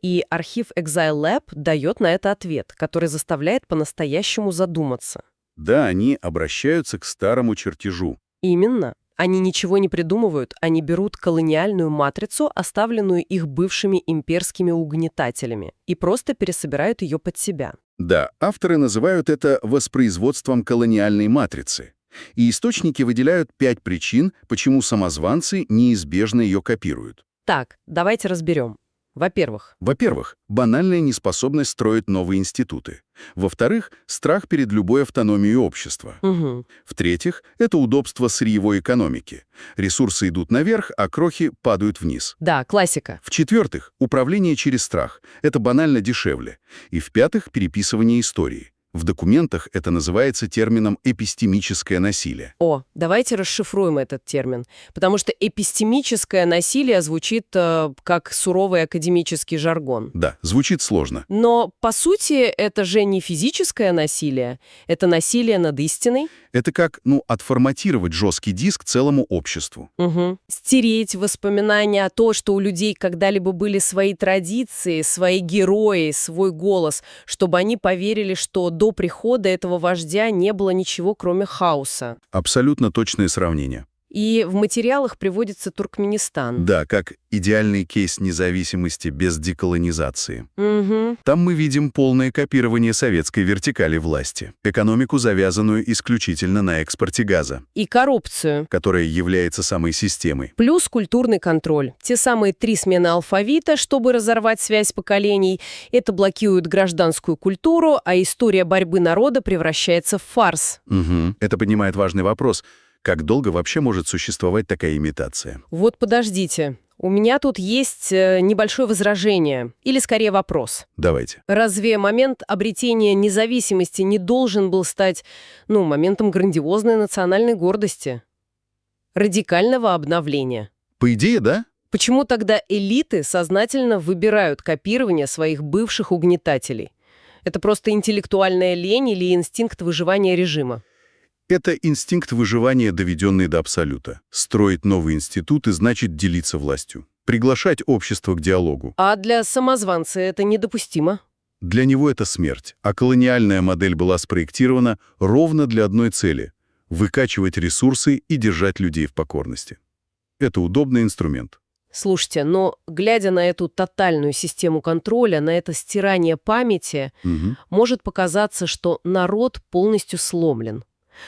И архив Exile Lab дает на это ответ, который заставляет по-настоящему задуматься. Да, они обращаются к старому чертежу. Именно. Они ничего не придумывают, они берут колониальную матрицу, оставленную их бывшими имперскими угнетателями, и просто пересобирают ее под себя. Да, авторы называют это воспроизводством колониальной матрицы. И источники выделяют пять причин, почему самозванцы неизбежно ее копируют. Так, давайте разберем. Во-первых, Во-первых, банальная неспособность строить новые институты. Во-вторых, страх перед любой автономией общества. Мгм. В-третьих, это удобство сырьевой экономики. Ресурсы идут наверх, а крохи падают вниз. Да, классика. В-четвертых, управление через страх. Это банально дешевле. И в-пятых, переписывание истории. В документах это называется термином «эпистемическое насилие». О, давайте расшифруем этот термин, потому что эпистемическое насилие звучит э, как суровый академический жаргон. Да, звучит сложно. Но, по сути, это же не физическое насилие, это насилие над истиной. Это как, ну, отформатировать жесткий диск целому обществу. Мгм. Стереть воспоминания о том, что у людей когда-либо были свои традиции, свои герои, свой голос, чтобы они поверили, что до прихода этого вождя не было ничего, кроме хаоса. Абсолютно точное сравнение. И в материалах приводится Туркменистан. Да, как идеальный кейс независимости без деколонизации. Мгм. Там мы видим полное копирование советской вертикали власти, экономику, завязанную исключительно на экспорте газа, И коррупцию. которая является самой системой. Плюс культурный контроль. Те самые три смены алфавита, чтобы разорвать связь поколений. Это блокирует гражданскую культуру, а история борьбы народа превращается в фарс. Мгм. Это поднимает важный вопрос. Как долго вообще может существовать такая имитация? Вот подождите. У меня тут есть э, небольшое возражение, или скорее вопрос. Давайте. Разве момент обретения независимости не должен был стать, ну, моментом грандиозной национальной гордости? Радикального обновления? По идее, да? Почему тогда элиты сознательно выбирают копирование своих бывших угнетателей? Это просто интеллектуальная лень или инстинкт выживания режима? Это инстинкт выживания, доведенный до абсолюта. Строить новые институты значит делиться властью. Приглашать общество к диалогу. А для самозванца это недопустимо. Для него это смерть, а колониальная модель была спроектирована ровно для одной цели – выкачивать ресурсы и держать людей в покорности. Это удобный инструмент. Слушайте, но глядя на эту тотальную систему контроля, на это стирание памяти, может показаться, что народ полностью сломлен,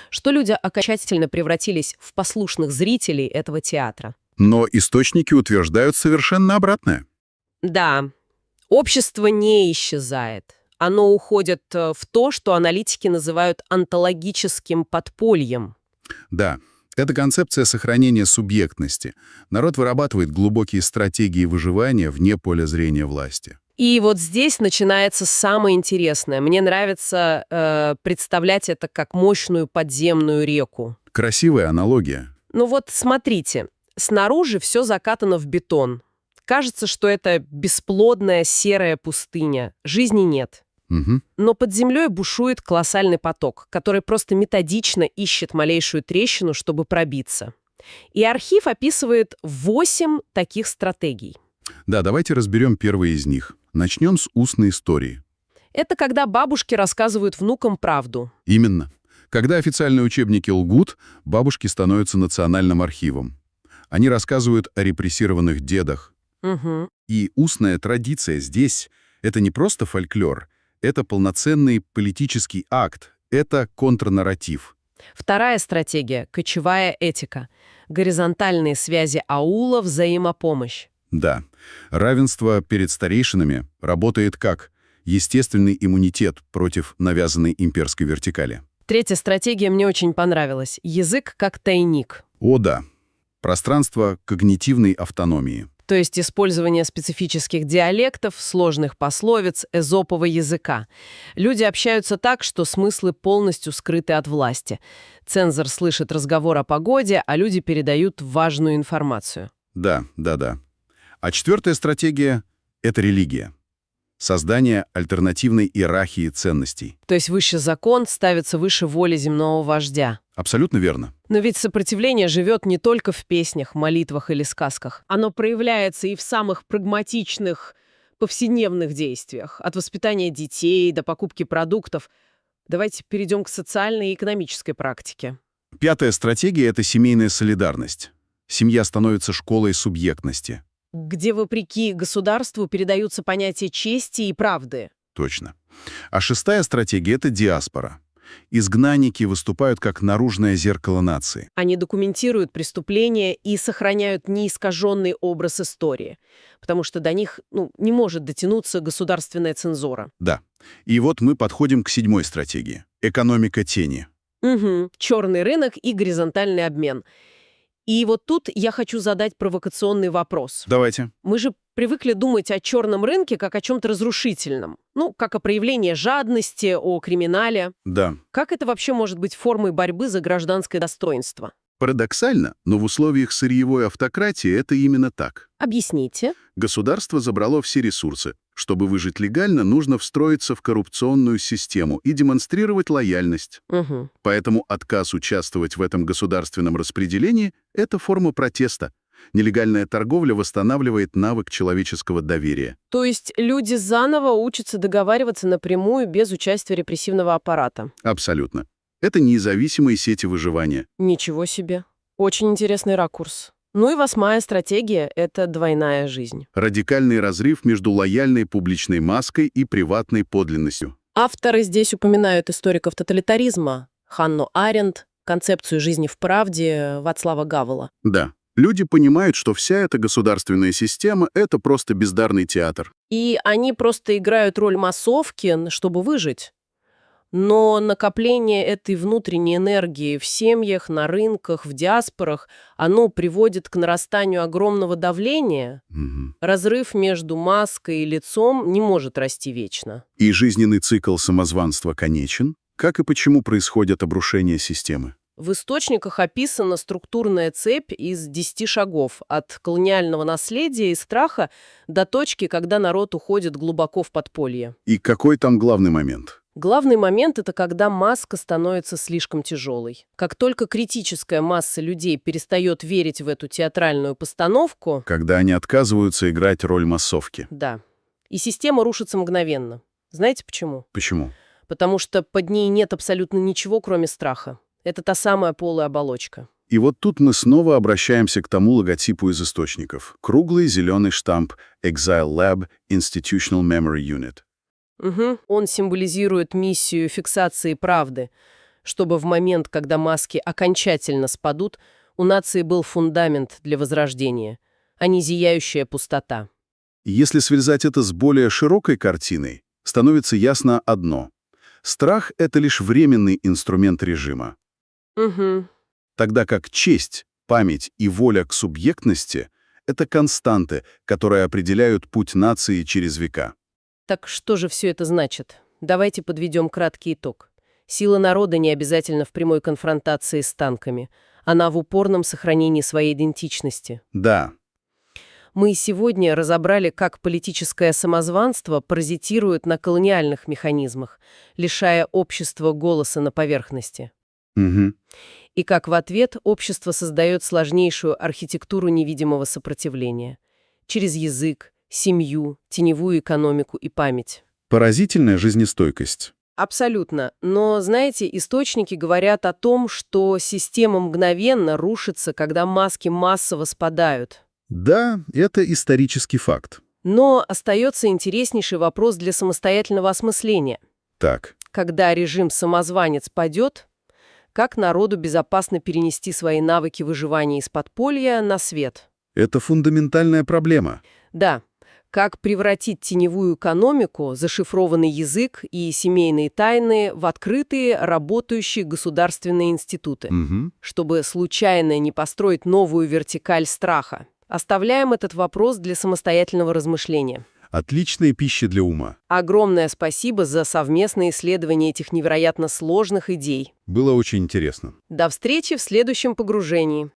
что люди окончательно превратились в послушных зрителей этого театра. Но источники утверждают совершенно обратное. Да, общество не исчезает. Оно уходит э, в то, что аналитики называют онтологическим подпольем. Да, это концепция сохранения субъектности. Народ вырабатывает глубокие стратегии выживания вне поля зрения власти. И вот здесь начинается самое интересное. Мне нравится э, представлять это как мощную подземную реку. Красивая аналогия. Ну вот смотрите, снаружи все закатано в бетон. Кажется, что это бесплодная серая пустыня. Жизни нет. Мгм. Но под землей бушует колоссальный поток, который просто методично ищет малейшую трещину, чтобы пробиться. И архив описывает 8 таких стратегий. Да, давайте разберем первые из них. Начнем с устной истории. Это когда бабушки рассказывают внукам правду. Именно. Когда официальные учебники лгут, бабушки становятся национальным архивом. Они рассказывают о репрессированных дедах. Мгм. И устная традиция здесь — это не просто фольклор, это полноценный политический акт, это контрнарратив. Вторая стратегия – кочевая этика. Горизонтальные связи аула, взаимопомощь. Да, равенство перед старейшинами работает как естественный иммунитет против навязанной имперской вертикали. Третья стратегия мне очень понравилась. Язык как тайник. О да, пространство когнитивной автономии. То есть использование специфических диалектов, сложных пословиц, эзопового языка. Люди общаются так, что смыслы полностью скрыты от власти. Цензор слышит разговор о погоде, а люди передают важную информацию. Да, да, да. А четвертая стратегия — это религия. Создание альтернативной иерархии ценностей. То есть высший закон ставится выше воли земного вождя. Абсолютно верно. Но ведь сопротивление живет не только в песнях, молитвах или сказках. Оно проявляется и в самых прагматичных, повседневных действиях. От воспитания детей до покупки продуктов. Давайте перейдем к социальной и экономической практике. Пятая стратегия — это семейная солидарность. Семья становится школой субъектности. Где, вопреки государству, передаются понятия чести и правды. Точно. А шестая стратегия — это диаспора. Изгнанники выступают как наружное зеркало нации. Они документируют преступления и сохраняют неискаженный образ истории, потому что до них ну, не может дотянуться государственная цензура. Да. И вот мы подходим к седьмой стратегии – экономика тени. Угу. Черный рынок и горизонтальный обмен. И вот тут я хочу задать провокационный вопрос. Давайте. Мы же привыкли думать о черном рынке как о чем-то разрушительном. Ну, как о проявлении жадности, о криминале. Да. Как это вообще может быть формой борьбы за гражданское достоинство? Парадоксально, но в условиях сырьевой автократии это именно так. Объясните. Государство забрало все ресурсы. Чтобы выжить легально, нужно встроиться в коррупционную систему и демонстрировать лояльность. Угу. Поэтому отказ участвовать в этом государственном распределении – это форма протеста. Нелегальная торговля восстанавливает навык человеческого доверия. То есть люди заново учатся договариваться напрямую без участия репрессивного аппарата. Абсолютно. Это независимые сети выживания. Ничего себе. Очень интересный ракурс. Ну и восьмая стратегия – это двойная жизнь. Радикальный разрыв между лояльной публичной маской и приватной подлинностью. Авторы здесь упоминают историков тоталитаризма, Ханну Арендт, концепцию жизни в правде Вацлава Гавела. Да, люди понимают, что вся эта государственная система – это просто бездарный театр. И они просто играют роль массовки, чтобы выжить. Но накопление этой внутренней энергии в семьях, на рынках, в диаспорах, оно приводит к нарастанию огромного давления. Мгм. Разрыв между маской и лицом не может расти вечно. И жизненный цикл самозванства конечен, как и почему происходят обрушения системы. В источниках описана структурная цепь из 10 шагов от колониального наследия и страха до точки, когда народ уходит глубоко в подполье. И какой там главный момент? Главный момент – это когда маска становится слишком тяжелой. Как только критическая масса людей перестает верить в эту театральную постановку, Когда они отказываются играть роль массовки. да, и система рушится мгновенно. Знаете почему? Почему? Потому что под ней нет абсолютно ничего, кроме страха. Это та самая полая оболочка. И вот тут мы снова обращаемся к тому логотипу из источников. Круглый зеленый штамп Exile Lab Institutional Memory Unit. Угу. Он символизирует миссию фиксации правды, чтобы в момент, когда маски окончательно спадут, у нации был фундамент для возрождения, а не зияющая пустота. И Если связать это с более широкой картиной, становится ясно одно. Страх — это лишь временный инструмент режима, Угу. тогда как честь, память и воля к субъектности — это константы, которые определяют путь нации через века. Так что же все это значит? Давайте подведем краткий итог. Сила народа не обязательно в прямой конфронтации с танками. Она в упорном сохранении своей идентичности. Да, Мы сегодня разобрали, как политическое самозванство паразитирует на колониальных механизмах, лишая общества голоса на поверхности. Мгм. И как в ответ общество создает сложнейшую архитектуру невидимого сопротивления. Через язык, семью, теневую экономику и память. Поразительная жизнестойкость. Абсолютно. Но, знаете, источники говорят о том, что система мгновенно рушится, когда маски массово спадают. Да, это исторический факт. Но остается интереснейший вопрос для самостоятельного осмысления. Так, Когда режим самозванец падет, как народу безопасно перенести свои навыки выживания из подполья на свет? это фундаментальная проблема. Да, как превратить теневую экономику, зашифрованный язык и семейные тайны в открытые, работающие государственные институты, Мгм. чтобы случайно не построить новую вертикаль страха. Оставляем этот вопрос для самостоятельного размышления. Отличная пища для ума. Огромное спасибо за совместное исследование этих невероятно сложных идей. Было очень интересно. До встречи в следующем погружении.